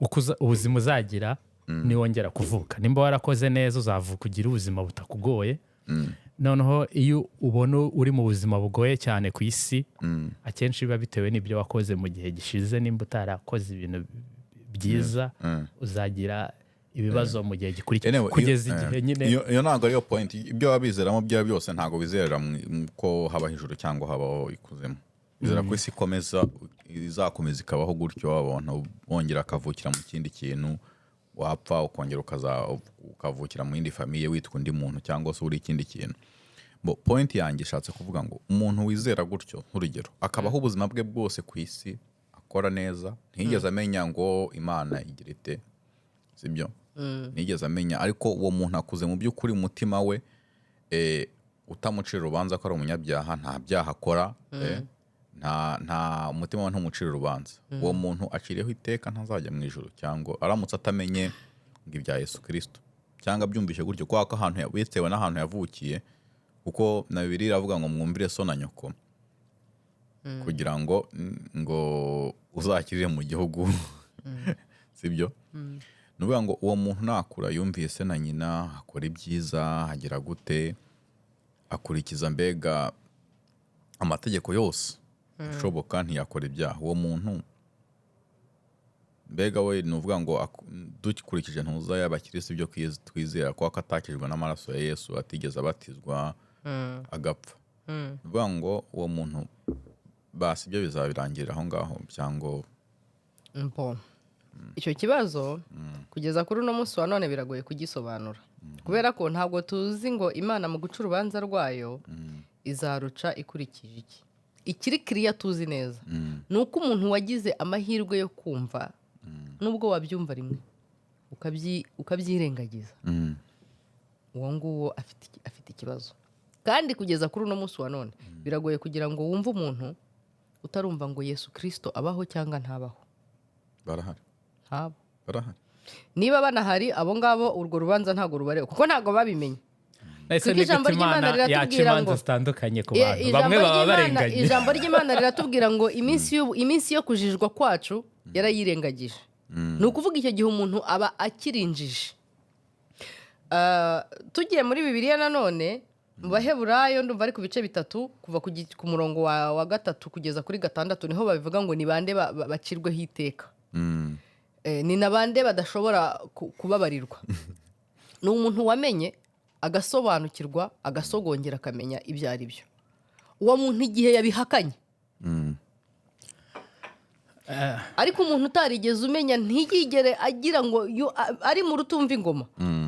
Speaker 3: uko ubuzima uzagira niwongera kuvuka. Nimba warakoze neza, uzavuka ugira ubuzima butakugoye. Noneho iyo ubona uri mu buzima bugoye cyane ku isi, akenshi biba bitewe n'ibyo wakoze mu gihe gishize. Nimba utarakoze ibintu byiza, uzagira ibibazo mu gihe gikurikira,
Speaker 2: Anyway,
Speaker 3: kugeza igihe nyine.
Speaker 2: Iyo ntabwo ariyo point. Ibyo baba bizeramo byaba byose, ntabwo bizerera ko habaho ijuru cyangwa habaho ikuzimu. Bizera ko isi ikomeza, izakomeza ikabaho gutyo, abantu bongera akavukira mu kindi kintu, wapfa ukongera ukavukira mu yindi famille witwa undi muntu cyangwa se uri ikindi kintu. Bo point yanjye ishatse kuvuga ngo umuntu wizera gutyo, nk'urugero, akabaho ubuzima bwe bwose ku isi akora neza, ntiyigeze amenya ngo Imana igira ite, sibyo? Ntiyigeze amenya, ariko uwo muntu akuze mu by'ukuri umutima we utamucira urubanza ko ari umunyabyaha, nta byaha akora, nta umutima we ntumucira urubanza. Uwo muntu aciriyeho iteka, ntazajya mu ijuru, cyangwa aramutse atamenye ngo ibya Yesu Kirisito cyangwa abyumvishe gutyo, kubera ko ahantu bitewe n'ahantu yavukiye, kuko na Bibiliya iravuga ngo mwumvire so na nyoko kugira ngo uzakirire mu gihugu, sibyo? Ni ukuvuga ngo uwo muntu nakura yumviye se na nyina, akora ibyiza, agira gute, akurikiza, mbega Amategeko yose ashoboka, ntiyakora ibyaha. Uwo muntu mbega we, ni uvuga ngo dukurikije ntuza y'abakirisitu, ibyo twizera ko atakijwe n'amaraso ya Yesu, atigeze abatizwa, agapfa, ni ukuvuga ngo uwo muntu basi ibyo bizabirangirira aho ngaho cyangwa?
Speaker 1: Mbo icyo kibazo kugeza kuri uno munsi wa none biragoye kugisobanura, kubera ko ntabwo tuzi ngo Imana mu guca urubanza rwayo izaruca ikurikije iki. Ikiri kiriya tuzi neza ni uko umuntu wagize amahirwe yo kumva, nubwo wabyumva rimwe ukabyirengagiza, uwo nguwo afite ikibazo. Kandi kugeza kuri uno munsi wa none biragoye kugira ngo wumve umuntu utarumva ngo Yesu Kirisito abaho cyangwa ntabaho.
Speaker 2: Barahari.
Speaker 1: Ntabo.
Speaker 2: Barahari.
Speaker 1: Niba banahari, abo ngabo urwo rubanza ntabwo rubareba, kuko ntabwo babimenye.
Speaker 3: Ese
Speaker 1: Kuko
Speaker 3: ni
Speaker 1: ijambo
Speaker 3: gute
Speaker 1: ry'Imana
Speaker 3: Imana yaca
Speaker 1: riratubwira
Speaker 3: imanza zitandukanye ku bantu
Speaker 1: ijambo
Speaker 3: bamwe baba barenganye?
Speaker 1: Ijambo ry'Imana riratubwira ngo iminsi yo kujijwa kwacu yarayirengagije. Ni ukuvuga icyo gihe umuntu aba akirinjije. Tugiye muri Bibiliya nanone, mu Baheburayo, ndumva ari ku bice 3, kuva ku murongo wa 3 kugeza kuri 6, niho babivuga ngo ni bande bacirweho iteka. Ni na bande badashobora kubabarirwa. Ni umuntu wamenye, agasobanukirwa, agasogongera, akamenya ibyo ari byo. Uwo muntu igihe yabihakanye. Ariko umuntu utarigeze umenya, ntiyigere agira ngo ari mu rutumva ingoma,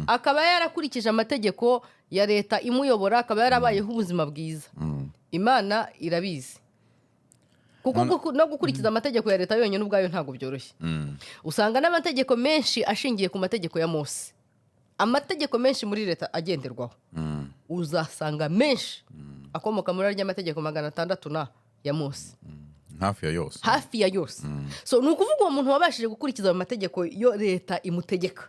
Speaker 1: akaba yarakurikije amategeko ya leta imuyobora, akaba yarabayeho ubuzima bwiza, Imana irabizi. Kuko no gukurikiza amategeko ya leta yonyine ubwayo ntabwo byoroshye. Usanga n'amategeko menshi ashingiye ku mategeko ya Mose. Amategeko menshi muri leta agenderwaho, uzasanga menshi akomoka muri arya mategeko 600 na ya Mose.
Speaker 2: Hafi ya yose.
Speaker 1: Hafi ya yose. So ni ukuvuga uwo muntu wabashije gukurikiza ayo mategeko yo leta imutegeka,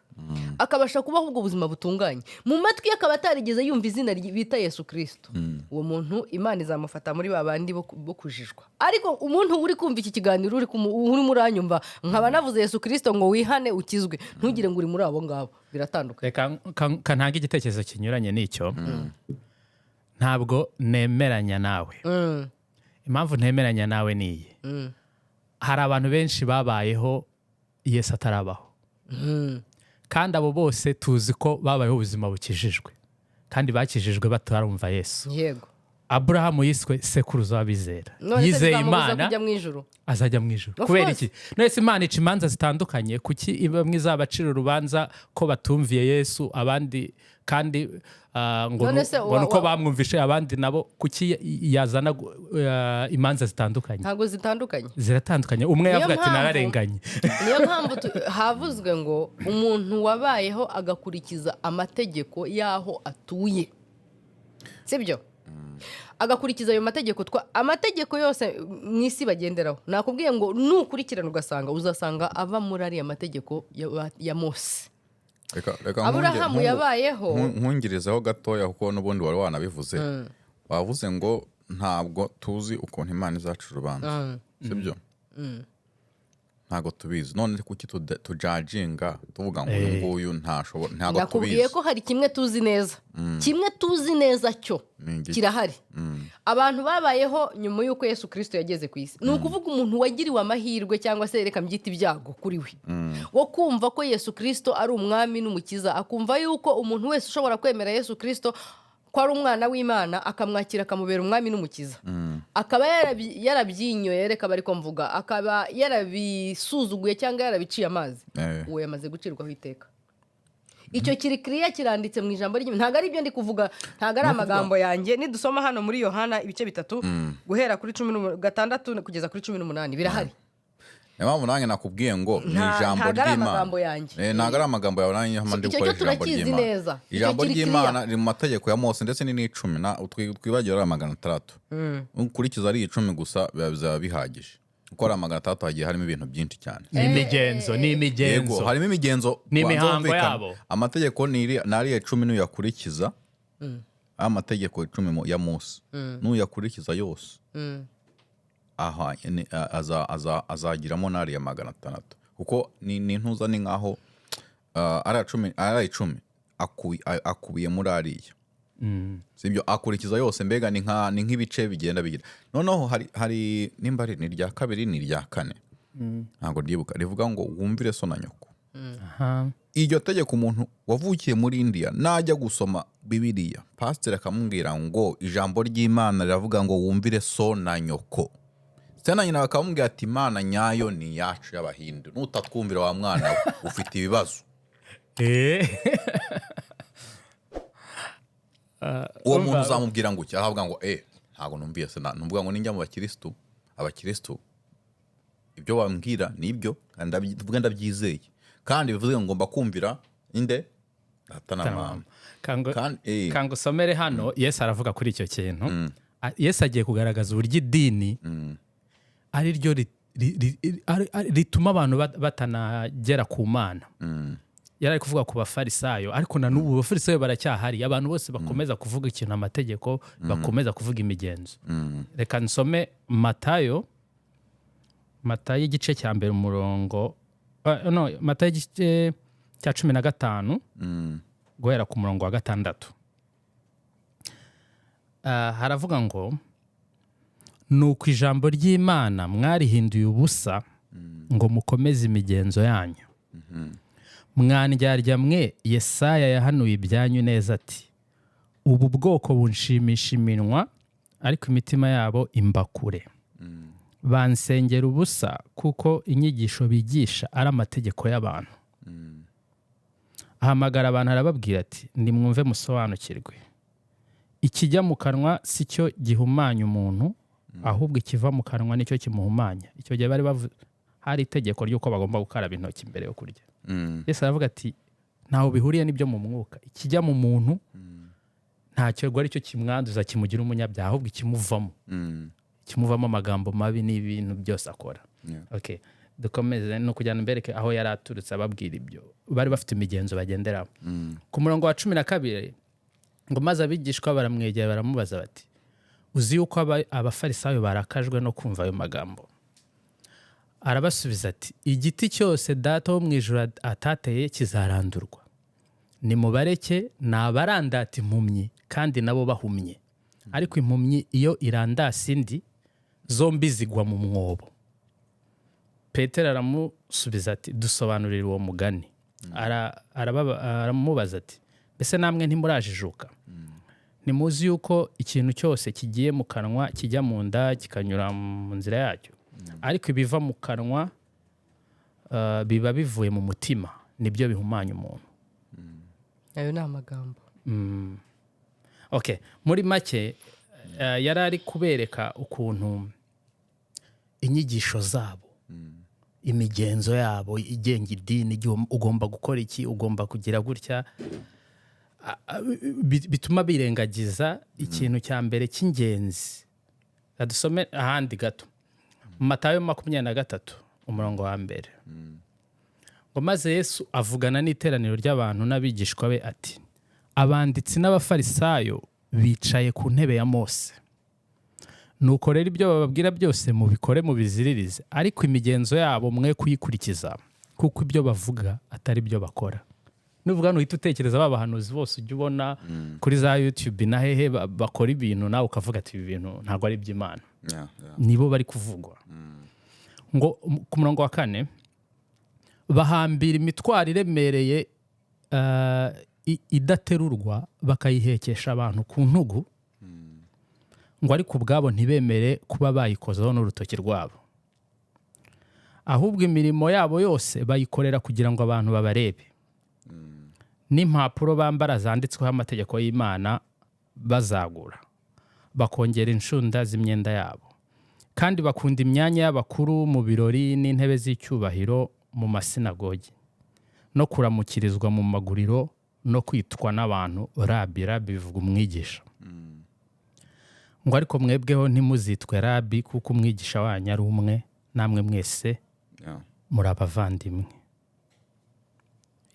Speaker 1: akabasha kubaho ubwo buzima butunganye, mu matwi ye akaba atarigeze yumva izina bita Yesu Kirisito, uwo muntu Imana izamufata muri ba bandi bo kujijwa. Ariko umuntu uri kumva iki kiganiro, urimo uranyumva, nkaba navuze Yesu Kirisito ngo wihane ukizwe, ntugire ngo uri muri abo ngabo. Biratandukanye.
Speaker 3: Reka kantange igitekerezo kinyuranye n'icyo. Ntabwo nemeranya nawe. Impamvu ntemeranya nawe ni iyi: hari abantu benshi babayeho Yesu atarabaho, kandi abo bose tuzi ko babayeho ubuzima bukijijwe, kandi bakijijwe batarumva Yesu. Aburahamu yiswe sekuruza w'abizera.
Speaker 1: None se
Speaker 3: Yizeye
Speaker 1: bizamubuza
Speaker 3: Imana.
Speaker 1: kujya mu ijuru?
Speaker 3: Azajya mu ijuru.
Speaker 1: Of
Speaker 3: Kubera
Speaker 1: course.
Speaker 3: iki? None se Imana ica imanza zitandukanye? Kuki bamwe izabacira urubanza ko batumviye Yesu, abandi kandi ngo
Speaker 1: None se
Speaker 3: ngo nuko bamwumvishe, abandi nabo kuki yazana imanza zitandukanye?
Speaker 1: Ntabwo zitandukanye.
Speaker 3: Ziratandukanye. Umwe
Speaker 1: Niyo
Speaker 3: yavuga ati nararenganye.
Speaker 1: Niyo mpamvu havuzwe ngo umuntu wabayeho agakurikiza amategeko y'aho atuye, sibyo, agakurikiza ayo mategeko, amategeko yose mu isi bagenderaho, nakubwiye ngo nukurikirana ugasanga, uzasanga ava muri ariya mategeko ya Mose.
Speaker 2: Reka
Speaker 1: Aburahamu yabayeho.
Speaker 2: Nkungirizeho gatoya, kuko n'ubundi wari wanabivuze. Wavuze ngo ntabwo tuzi ukuntu Imana izaca urubanza, sibyo? Ntabwo tubizi. None kuki tujudginga tuvuga ngo uyu nguyu ntashobora? Ntabwo
Speaker 1: Nakubwiye
Speaker 2: tubizi.
Speaker 1: ko hari kimwe tuzi neza. Kimwe tuzi neza cyo
Speaker 2: Ni igiki?
Speaker 1: kirahari: abantu babayeho nyuma y'uko Yesu Kirisito yageze ku isi. Ni ukuvuga umuntu wagiriwe amahirwe, cyangwa se reka mbyite ibyago kuri we, wo kumva ko Yesu Kirisito ari umwami n'umukiza, akumva yuko umuntu wese ushobora kwemera Yesu Kirisito ko ari umwana w'Imana, akamwakira, akamubera umwami n'umukiza, akaba yarabyinyoye, reka bari ko mvuga, akaba yarabisuzuguye cyangwa yarabiciye amazi, uwo yamaze gucirwaho iteka. Icyo kiri kiriya, kiranditse mu ijambo ry'Imana. Ntabwo ari ibyo ndi kuvuga, ntabwo ari amagambo yanjye. Nidusoma hano muri Yohana ibice 3, guhera kuri 16 kugeza kuri 18, birahari.
Speaker 2: Niyo mpamvu nanjye nakubwiye ngo ni ijambo
Speaker 1: Ntabwo ari
Speaker 2: ry'Imana.
Speaker 1: amagambo yanjye.
Speaker 2: Ntabwo ari amagambo yawe, nanjye hano ndi
Speaker 1: Icyo cyo
Speaker 2: gukoresha ijambo
Speaker 1: turakizi
Speaker 2: ry'Imana.
Speaker 1: neza. Icyo
Speaker 2: Ijambo
Speaker 1: kiri
Speaker 2: ry'Imana
Speaker 1: clear.
Speaker 2: riri mu mategeko ya Mose, ndetse ni n'icumi na twibagiwe ari 600. Ukurikiza ari 10 gusa biba bizaba bihagije, kuko ari 600 hagiye harimo ibintu byinshi cyane.
Speaker 3: Ni imigenzo, ni
Speaker 2: Yego,
Speaker 3: imigenzo.
Speaker 2: harimo imigenzo.
Speaker 3: Ni
Speaker 2: Banza
Speaker 3: imihango
Speaker 2: wumvikane.
Speaker 3: yabo.
Speaker 2: Amategeko ni ariya 10, nuyakurikiza amategeko 10 ya Mose, nuyakurikiza yose, aha azagiramo n'ariya 600, kuko ni ntuza, ni nkaho ariya 10, ariya 10 akubiye muri ariya. Sibyo, akurikiza yose. Mbega ni nk'ibice bigenda bigira. Noneho hari nimba ari ni irya kabiri, ni irya kane, ntabwo ryibuka, rivuga ngo wumvire so na nyoko. Iryo tegeko, umuntu wavukiye muri Indiya najya gusoma Bibiliya, pasiteri akamubwira ngo ijambo ry'Imana riravuga ngo wumvire so na nyoko, se na nyina bakamubwira ati Imana nyayo ni iyacu y'Abahindu, nutatwumvira wa mwana we ufite ibibazo. Uwo muntu uzamubwira ngo iki? Aravuga ngo ntabwo numviye se, numvuga ngo ninjya mu bakirisitu, abakirisitu ibyo bambwira ni ibyo kandi tuvuge ndabyizeye, kandi bivuze ngo ngomba kumvira inde? Data na mama. Kandi
Speaker 3: Kanga usomere hano. Yesu aravuga kuri icyo kintu. Yesu agiye kugaragaza uburyo idini ari ryo rituma abantu batanagera ku Mana. Yari ari kuvuga ku Bafarisayo, ariko na n'ubu Abafarisayo baracyahari, abantu bose bakomeza kuvuga ikintu amategeko, bakomeza kuvuga imigenzo. Reka nsome Matayo, Matayo igice cya mbere umurongo, no, Matayo igice cya 15 guhera ku murongo wa 6. Haravuga ngo: "Nuko ijambo ry'Imana mwarihinduye ubusa ngo mukomeze imigenzo yanyu. Mwandyarya mwe, Yesaya yahanuye ibyanyu neza ati: 'Ubu bwoko bunshimisha iminwa, ariko imitima yabo imba kure. Bansengera ubusa, kuko inyigisho bigisha ari amategeko y'abantu.'" Ahamagara abantu arababwira ati: "Nimwumve musobanukirwe. Ikijya mu kanwa si cyo gihumanya umuntu, ahubwo ikiva mu kanwa nicyo kimuhumanya." Icyo gihe bari hari itegeko ry'uko bagomba gukaraba intoki mbere yo kurya. Yesu aravuga ati: "Ntaho bihuriye n'ibyo mu mwuka. Ikijya mu muntu ntacyo ari cyo kimwanduza, kimugira umunyabyaha, ahubwo ikimuvamo, ikimuvamo, amagambo mabi n'ibintu byose akora." Okay. Dukomeze. Ni ukujyana mbereke aho yari aturutse ababwira ibyo. Bari bafite imigenzo bagenderaho. Ku murongo wa 12 ngo: "Maze abigishwa baramwegera baramubaza bati: 'Uzi yuko Abafarisayo barakajwe no kumva ayo magambo?' Arabasubiza ati: 'Igiti cyose Data wo mu ijuru atateye kizarandurwa. Nimubareke, ni abarandata impumyi kandi nabo bahumye. Ariko impumyi iyo irandase indi, zombi zigwa mu mwobo.' Petero aramusubiza ati: 'Dusobanurire uwo mugani.' Aramubaza ati: 'Mbese namwe ntimurajijuka? Ntimuzi yuko ikintu cyose kigiye mu kanwa kijya mu nda kikanyura mu nzira yacyo? Ariko ibiva mu kanwa biba bivuye mu mutima, nibyo bihumanya umuntu.'"
Speaker 1: Ayo ni amagambo.
Speaker 3: Okay. Muri make yari ari kubereka ukuntu inyigisho zabo, imigenzo yabo igenga idini, igihe ugomba gukora iki, ugomba kugira gutya, bituma birengagiza ikintu cya mbere cy'ingenzi. Reka dusome ahandi gato, Matayo 23 umurongo wa mbere ngo: "Maze Yesu avugana n'iteraniro ry'abantu n'abigishwa be ati: 'Abanditsi n'Abafarisayo bicaye ku ntebe ya Mose. Nuko rero ibyo bababwira byose mubikore mubiziririze, ariko imigenzo yabo mwe kuyikurikiza, kuko ibyo bavuga atari byo bakora.'" Nuvuga nuhita utekereza ba bahanuzi bose ujya ubona kuri za YouTube na hehe, bakora ibintu nawe ukavuga ati: "Ibi bintu ntabwo ari iby'Imana." Nibo bari kuvugwa. Ngo ku murongo wa 4: "Bahambira imitwaro iremereye idaterurwa, bakayihekesha abantu ku ntugu, ngo ariko ubwabo ntibemere kuba bayikozaho n'urutoki rwabo. Ahubwo imirimo yabo yose bayikorera kugira ngo abantu babarebe. N'impapuro bambara zanditsweho amategeko y'Imana bazagura, bakongera inshunda z'imyenda yabo. Kandi bakunda imyanya y'abakuru mu birori n'intebe z'icyubahiro mu masinagogi, no kuramukirizwa mu maguriro, no kwitwa n'abantu Rabi." Rabi bivuga umwigisha. Ngo: "Ariko mwebweho ntimuzitwe Rabi, kuko umwigisha wanyu ari umwe, namwe mwese muri abavandimwe."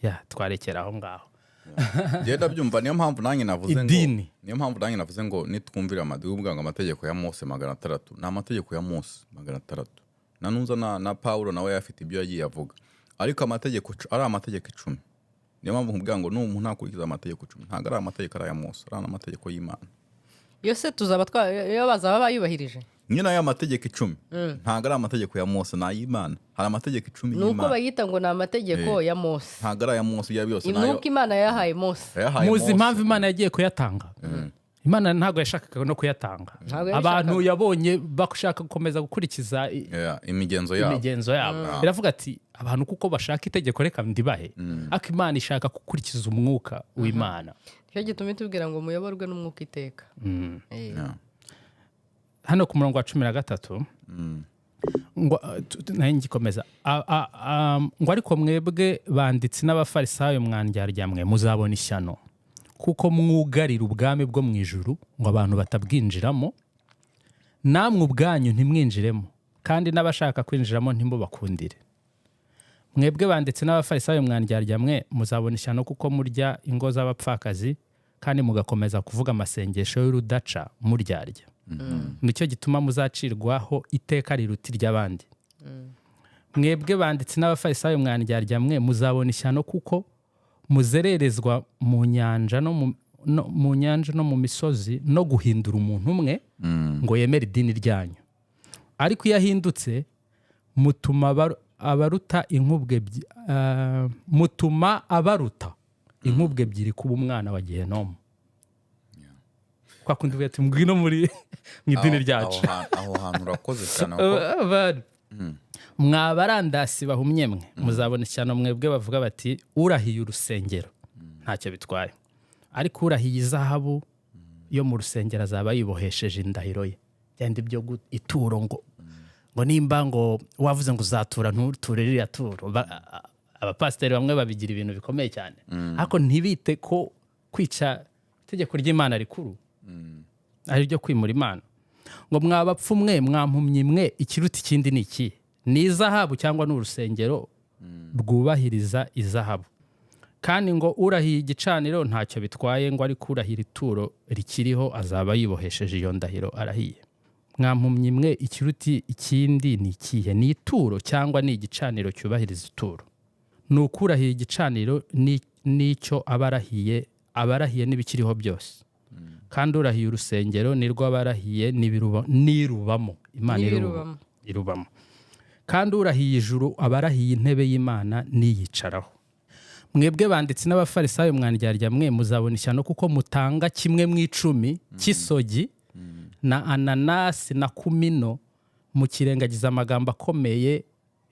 Speaker 3: Ya, twarekera aho ngaho.
Speaker 2: Ngenda byumva, niyo mpamvu nanjye navuze ngo
Speaker 3: Idini.
Speaker 2: Niyo mpamvu nanjye navuze ngo nitwumvira amadini, uvuga ngo amategeko ya Mose 600, ni amategeko ya Mose 600 na nuza na Paulo nawe afite ibyo yagiye avuga, ariko amategeko ari amategeko 10. Niyo mpamvu nkubwira ngo n'umuntu ntakurikiza amategeko 10, ntabwo ari amategeko, ari aya Mose, ari n'amategeko y'Imana.
Speaker 1: Iyo se tuzaba iyo bazaba bayubahirije?
Speaker 2: Nyine aya mategeko 10 ntabwo ari amategeko ya Mose, ni ay'Imana. Hari amategeko 10
Speaker 1: Ni uko
Speaker 2: y'Imana.
Speaker 1: bayita ngo ni amategeko ya Mose.
Speaker 2: Ntabwo ari aya Mose, ibyo byose
Speaker 1: Ni
Speaker 2: nayo
Speaker 1: uko Imana yayahaye Mose.
Speaker 2: Yayahaye
Speaker 3: Muzi
Speaker 2: Mose.
Speaker 3: impamvu Imana yagiye kuyatanga? Imana ntabwo yashakaga no kuyatanga.
Speaker 1: Ntabwo yabishakaga.
Speaker 3: Abantu yabonye bashaka gukomeza gukurikiza
Speaker 2: Yeah, imigenzo yabo.
Speaker 3: imigenzo yabo, iravuga ati: "Abantu kuko bashaka itegeko, reka ndibahe." Ariko Imana ishaka gukurikiza umwuka w'Imana.
Speaker 1: Nicyo gituma itubwira ngo muyoborwe n'umwuka iteka.
Speaker 3: Hano ku murongo wa 13 ngo nayo ngikomeza. Ngo: "Ariko mwebwe banditsi n'Abafarisayo, mwandyarya mwe, muzabona ishyano, kuko mwugarira ubwami bwo mu ijuru ngo abantu batabwinjiramo. Namwe ubwanyu ntimwinjiremo, kandi n'abashaka kwinjiramo ntimubakundire. Mwebwe banditsi n'Abafarisayo, mwandyarya mwe, muzabona ishyano, kuko murya ingo z'abapfakazi kandi mugakomeza kuvuga amasengesho y'urudaca muryarya. Nicyo gituma muzacirwaho iteka riruta iry'abandi. Mwebwe banditsi n'Abafarisayo, mwandyarya mwe, muzabona ishyano, kuko muzererezwa mu nyanja no mu misozi no guhindura umuntu umwe ngo yemere idini ryanyu. Ariko iyo ahindutse, mutuma abaruta inkubwe ebyiri kuba umwana wa Gehinomu." Kwa kundi uvuga ati: "Ngwino mu idini ryacu."
Speaker 2: Aho hantu urakoze cyane kuko
Speaker 3: Abantu. "Mwabarandasi bahumye mwe, muzabona ishyano, mwebwe bavuga bati: 'Urahiye urusengero ntacyo bitwaye, ariko urahiye izahabu yo mu rusengero azaba yibohesheje indahiro ye.'" Byandi byo ituro, ngo nimba ngo wavuze ngo uzatura, ntuture ririya turo. Abapasiteri bamwe babigira ibintu bikomeye cyane, ariko ntibite ko kwica itegeko ry'Imana rikuru ari ryo kwimura Imana. Ngo: "Mwabapfu mwe, mwampumyi mwe, ikiruta ikindi ni iki? Ni izahabu cyangwa ni urusengero rwubahiriza izahabu?" Kandi ngo: "Urahiye igicaniro ntacyo bitwaye," ngo "ariko urahira ituro rikiriho azaba yibohesheje iyo ndahiro arahiye. Mwampumyi mwe, ikiruta ikindi ni ikihe? Ni ituro cyangwa ni igicaniro cyubahiriza ituro? Ni ukurahiye igicaniro n'icyo aba arahiye, aba arahiye n'ibikiriho byose. Kandi urahiye urusengero nirwo aba arahiye n'irubamo." Imana
Speaker 1: N'ibirubamo.
Speaker 3: Irubamo. "Kandi urahiye ijuru aba arahiye intebe y'Imana n'iyicaraho. Mwebwe banditsi n'Abafarisayo, mwandyarya mwe, muzabona ishyano, kuko mutanga kimwe mu icumi cy'isogi na ananasi na kumino, mukirengagiza amagambo akomeye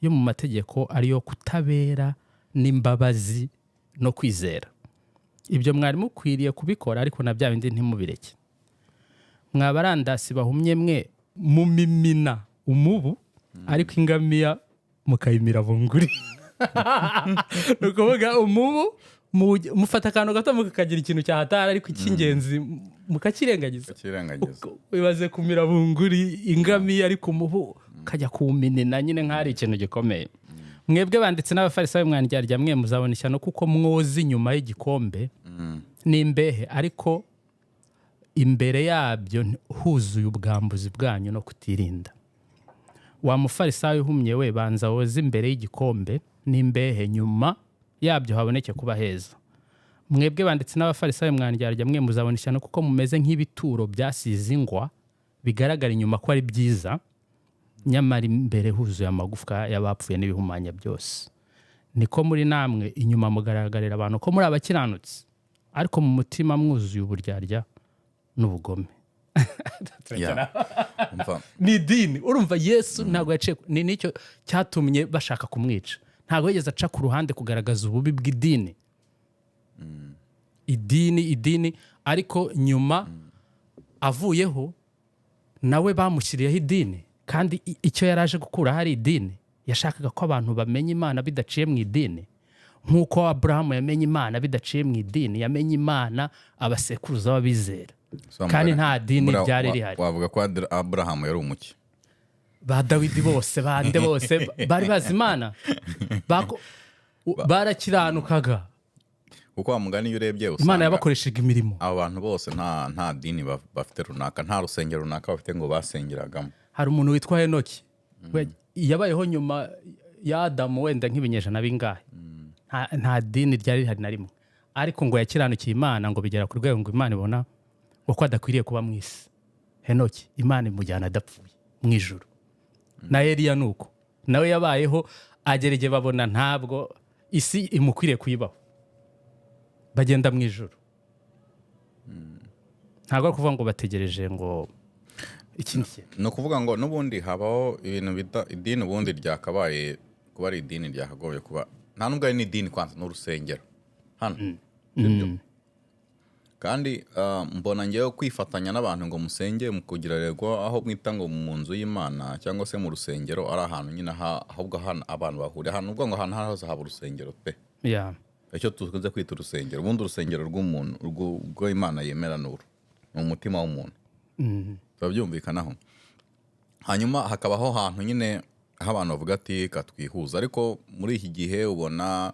Speaker 3: yo mu mategeko, ariyo kutabera n'imbabazi no kwizera. Ibyo mwari mukwiriye kubikora, ariko na bya bindi ntimubireke. Mwabarandasi bahumye mwe, mumimina umubu, ariko ingamiya mukayimira bunguri." Ni ukuvuga umubu mufata akantu gato mukagira ikintu cyahatara, ariko icy'ingenzi mukakirengagiza.
Speaker 2: Kirengagiza.
Speaker 3: Wibaze kumira bunguri ingamiya, ariko umubu ukajya kuwuminina nyine nk'aho ari ikintu gikomeye. "Mwebwe banditsi n'Abafarisayo, mwandyarya mwe, muzabona ishyano, kuko mwoza inyuma y'igikombe n'imbehe, ariko imbere yabyo huzuye ubwambuzi bwanyu no kutirinda. Wa mufarisayo uhumye we, banza woze imbere y'igikombe n'imbehe, nyuma yabyo haboneke kuba heza. Mwebwe banditsi n'Abafarisayo, mwandyarya mwe, muzabona ishyano, kuko mumeze nk'ibituro byasize ingwa, bigaragara inyuma ko ari byiza, nyamara imbere huzuye amagufwa y'abapfuye n'ibihumanya byose. Niko muri namwe, inyuma mugaragarira abantu ko muri abakiranutsi, ariko mu mutima mwuzuye uburyarya n'ubugome."
Speaker 2: Yeah. Umva,
Speaker 3: Ni idini. Urumva Yesu ntabwo yaciye, ni nicyo cyatumye bashaka kumwica. Ntabwo yigeze aca ku ruhande kugaragaza ububi bw'idini, idini, idini. Ariko nyuma avuyeho, nawe bamushyiriyeho idini, kandi icyo yari aje gukura hari idini. Yashakaga ko abantu bamenya Imana bidaciye mu idini, nk'uko Aburahamu yamenye Imana bidaciye mu idini. Yamenye Imana abasekuruza b'abizera,
Speaker 2: So,
Speaker 3: kandi nta dini ryari rihari.
Speaker 2: Wavuga ko Aburahamu yari umuki?
Speaker 3: Ba Dawidi bose, bande bose bari bazi Imana. Barakiranukaga.
Speaker 2: Kuko wa mugani, iyo urebye
Speaker 3: Imana
Speaker 2: usanga
Speaker 3: yabakoreshaga imirimo.
Speaker 2: Abo bantu bose nta dini bafite runaka, nta rusengero runaka bafite ngo basengeragamo.
Speaker 3: Hari umuntu witwa Henoki. Yabayeho nyuma ya Adamu wenda nk'ibinyejana bingahe. Nta dini ryari rihari na rimwe, ariko ngo yakiranukiye Imana, ngo bigera ku rwego ngo Imana ibona ngo ko adakwiriye kuba mu isi. Henoki, Imana imujyana adapfuye mu ijuru. Na Eliya ni uko, nawe yabayeho agera igihe babona ntabwo isi imukwiriye kuyibaho, bagenda mu ijuru. Ntabwo ari ukuvuga ngo bategereje ngo ikindi kintu.
Speaker 2: Ni ukuvuga ngo n'ubundi habaho ibintu bita idini. Ubundi ryakabaye kuba ari idini, ryakagombye kuba nta nubwo ari n'idini, kwanza ni urusengero hano. Sibyo? Kandi mbona ngewe kwifatanya n'abantu ngo musenge mu kugira rego aho mwita ngo mu nzu y'Imana cyangwa se mu rusengero, ari ahantu nyine ahubwo hano abantu bahurira, ahantu uvuga ngo ahantu hose haba urusengero pe. Icyo tukunze kwita urusengero, ubundi urusengero rw'umuntu rw'Imana yemera ni uru, ni umutima w'umuntu. Turabyumvikanaho. Hanyuma hakabaho ahantu nyine aho abantu bavuga ati katwihuza, ariko muri iki gihe ubona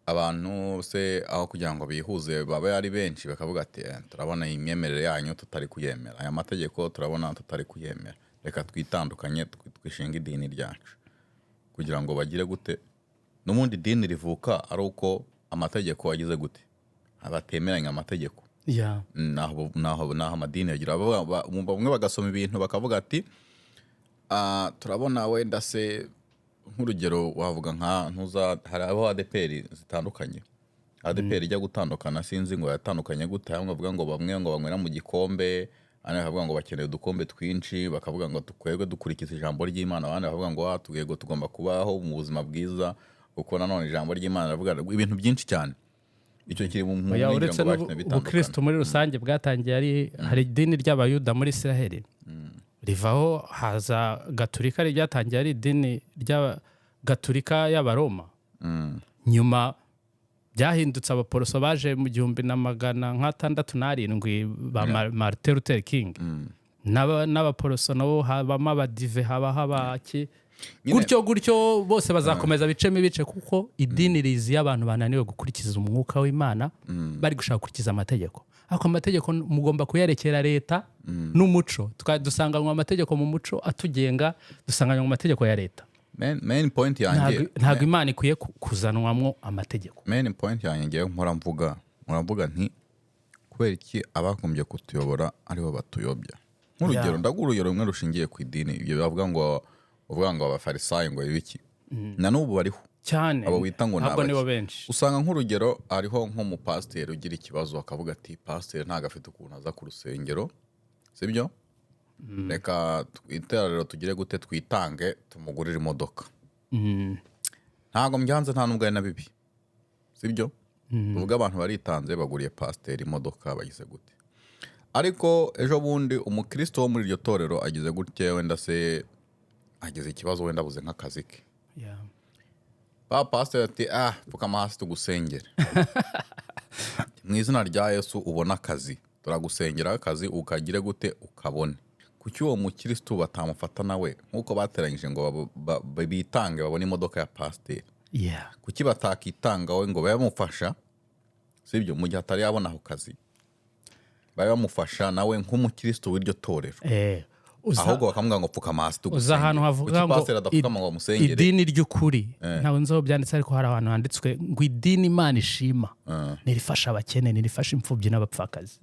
Speaker 2: abantu se aho kugira ngo bihuze babe ari benshi, bakavuga ati: "Eh, turabona iyi myemerere yanyu tutari kuyemera, aya mategeko turabona tutari kuyemera, reka twitandukanye, twishinge idini ryacu," kugira ngo bagire gute? N'ubundi idini rivuka ari uko amategeko agize gute, batemeranya amategeko. Naho amadini yagira. Bamwe bagasoma ibintu bakavuga ati: "Ah, turabona wenda se nk'urugero wavuga nka ntuza, hari aho ADEPR zitandukanye, ADEPR ijya gutandukana, sinzi ngo yatandukanye gute. Bamwe bavuga ngo bamwe ngo banywera mu gikombe, abandi bakavuga ngo bakeneye udukombe twinshi, bakavuga ngo twebwe dukurikiza ijambo ry'Imana, abandi bakavuga ngo ah, twego tugomba kubaho mu buzima bwiza kuko nanone ijambo ry'Imana riravuga ibintu byinshi cyane." Icyo kiri mu
Speaker 3: Oya,
Speaker 2: ngira
Speaker 3: uretse
Speaker 2: ngo bakinnye bitandukana.
Speaker 3: Ubukristo muri rusange bwatangiye ari hari idini ry'Abayuda muri Israheli, rivaho haza Gaturika, ryatangiye ari idini rya Gaturika y'Abaroma. Nyuma byahindutse Abaporoso baje mu 1607 ba Martin Luther King. N'Abaporoso nabo habamo Abadive, habaho abaki gutyo gutyo, bose bazakomeza bicemo ibice, kuko idini rizi iyo abantu bananiwe gukurikiza umwuka w'Imana, bari gushaka gukurikiza amategeko. Ariko amategeko mugomba kuyerekera leta n'umuco. Dusanganywe amategeko mu muco atugenga, dusanganywe amategeko ya leta.
Speaker 2: Main point yanjye
Speaker 3: Ntabwo Imana ikwiye kuzanwamo amategeko.
Speaker 2: Main point yanjye, ngewe mpora mvuga nti kubera iki abagombye kutuyobora aribo batuyobya? Nk'urugero, ndaguha urugero rumwe rushingiye ku idini. Ibyo bavuga ngo Abafarisayo ngo ibiki, na n'ubu bariho.
Speaker 3: Cyane.
Speaker 2: Abo wita ngo ni
Speaker 3: Ahubwo nibo
Speaker 2: abaki.
Speaker 3: benshi.
Speaker 2: Usanga nk'urugero hariho nk'umupasiteri ugira ikibazo, akavuga ati pasiteri ntabwo afite ukuntu aza ku rusengero, sibyo? Reka iteraniro tugire gute, twitange tumugurire imodoka. Ntabwo mbyanze, nta nubwo ari na bibi, sibyo? Tuvuge abantu baritanze, baguriye pasiteri imodoka, bagize gute, ariko ejo bundi umukristo wo muri iryo torero agize gutya, wenda se agize ikibazo, wenda abuze nk'akazi ke. Ba pasiteri ati: "Ah, pfukama hasi tugusengere mu izina rya Yesu ubone akazi, turagusengera akazi ukagire gute, ukabone." Kuki uwo mukristo batamufata nawe nk'uko bateranyije ngo bitange babone imodoka ya pasiteri? Kuki batakitanga we ngo babe bamufasha, sibyo, mu gihe atari yabona ako kazi, babe bamufasha nawe nk'umukristo w'iryo torero? Ahubwo bakamubwira ngo pfukama hasi
Speaker 3: Uza
Speaker 2: tugusengere.
Speaker 3: ahantu havuga
Speaker 2: Kuki
Speaker 3: ngo
Speaker 2: pasiteri adapfukama ngo bamusengere?
Speaker 3: Idini ry'ukuri, ntabwo nzi aho byanditse, ariko hari ahantu handitswe ngo idini Imana ishima nirifasha abakene, nirifasha imfubyi n'abapfakazi.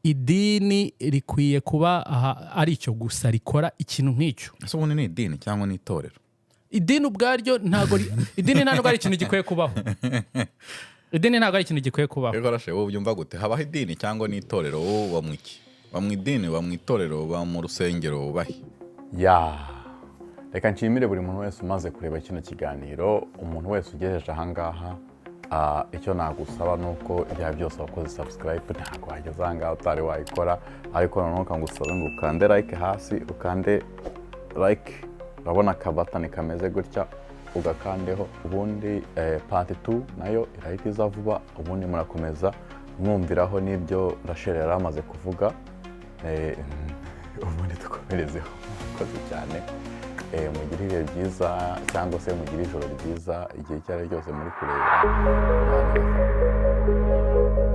Speaker 3: Idini rikwiye kuba aha, ari icyo gusa rikora, ikintu nk'icyo.
Speaker 2: Ese ubundi ni idini cyangwa ni itorero?
Speaker 3: Idini ubwaryo ntabwo idini ntabwo ari ikintu gikwiye kubaho. Idini ntabwo ari ikintu gikwiye kubaho.
Speaker 2: Rero rashe, wowe ubyumva gute? Habaho idini cyangwa ni itorero? Wowe uba mu iki? Uba mu idini, uba mu itorero, uba mu rusengero, ubahe?
Speaker 4: Ya, reka nshimire buri muntu wese umaze kureba kino kiganiro, umuntu wese ugejeje ahangaha. Icyo nagusaba ni uko ibyaha byose wakoze subscribe, ntabwo wageze ahangaha utari wayikora. Ariko noneho kangusabe ngo ukande like hasi, ukande like, urabona akabatani kameze gutya, ugakandeho. Ubundi part 2 nayo irahita iza vuba. Ubundi murakomeza mwumviraho n'ibyo Rachel yari amaze kuvuga. Ubundi dukomerezeho. Murakoze cyane. Mugire ibihe byiza cyangwa se mugire ijoro ryiza, igihe icyo ari cyo cyose muri kurebera. Imana ibafashe.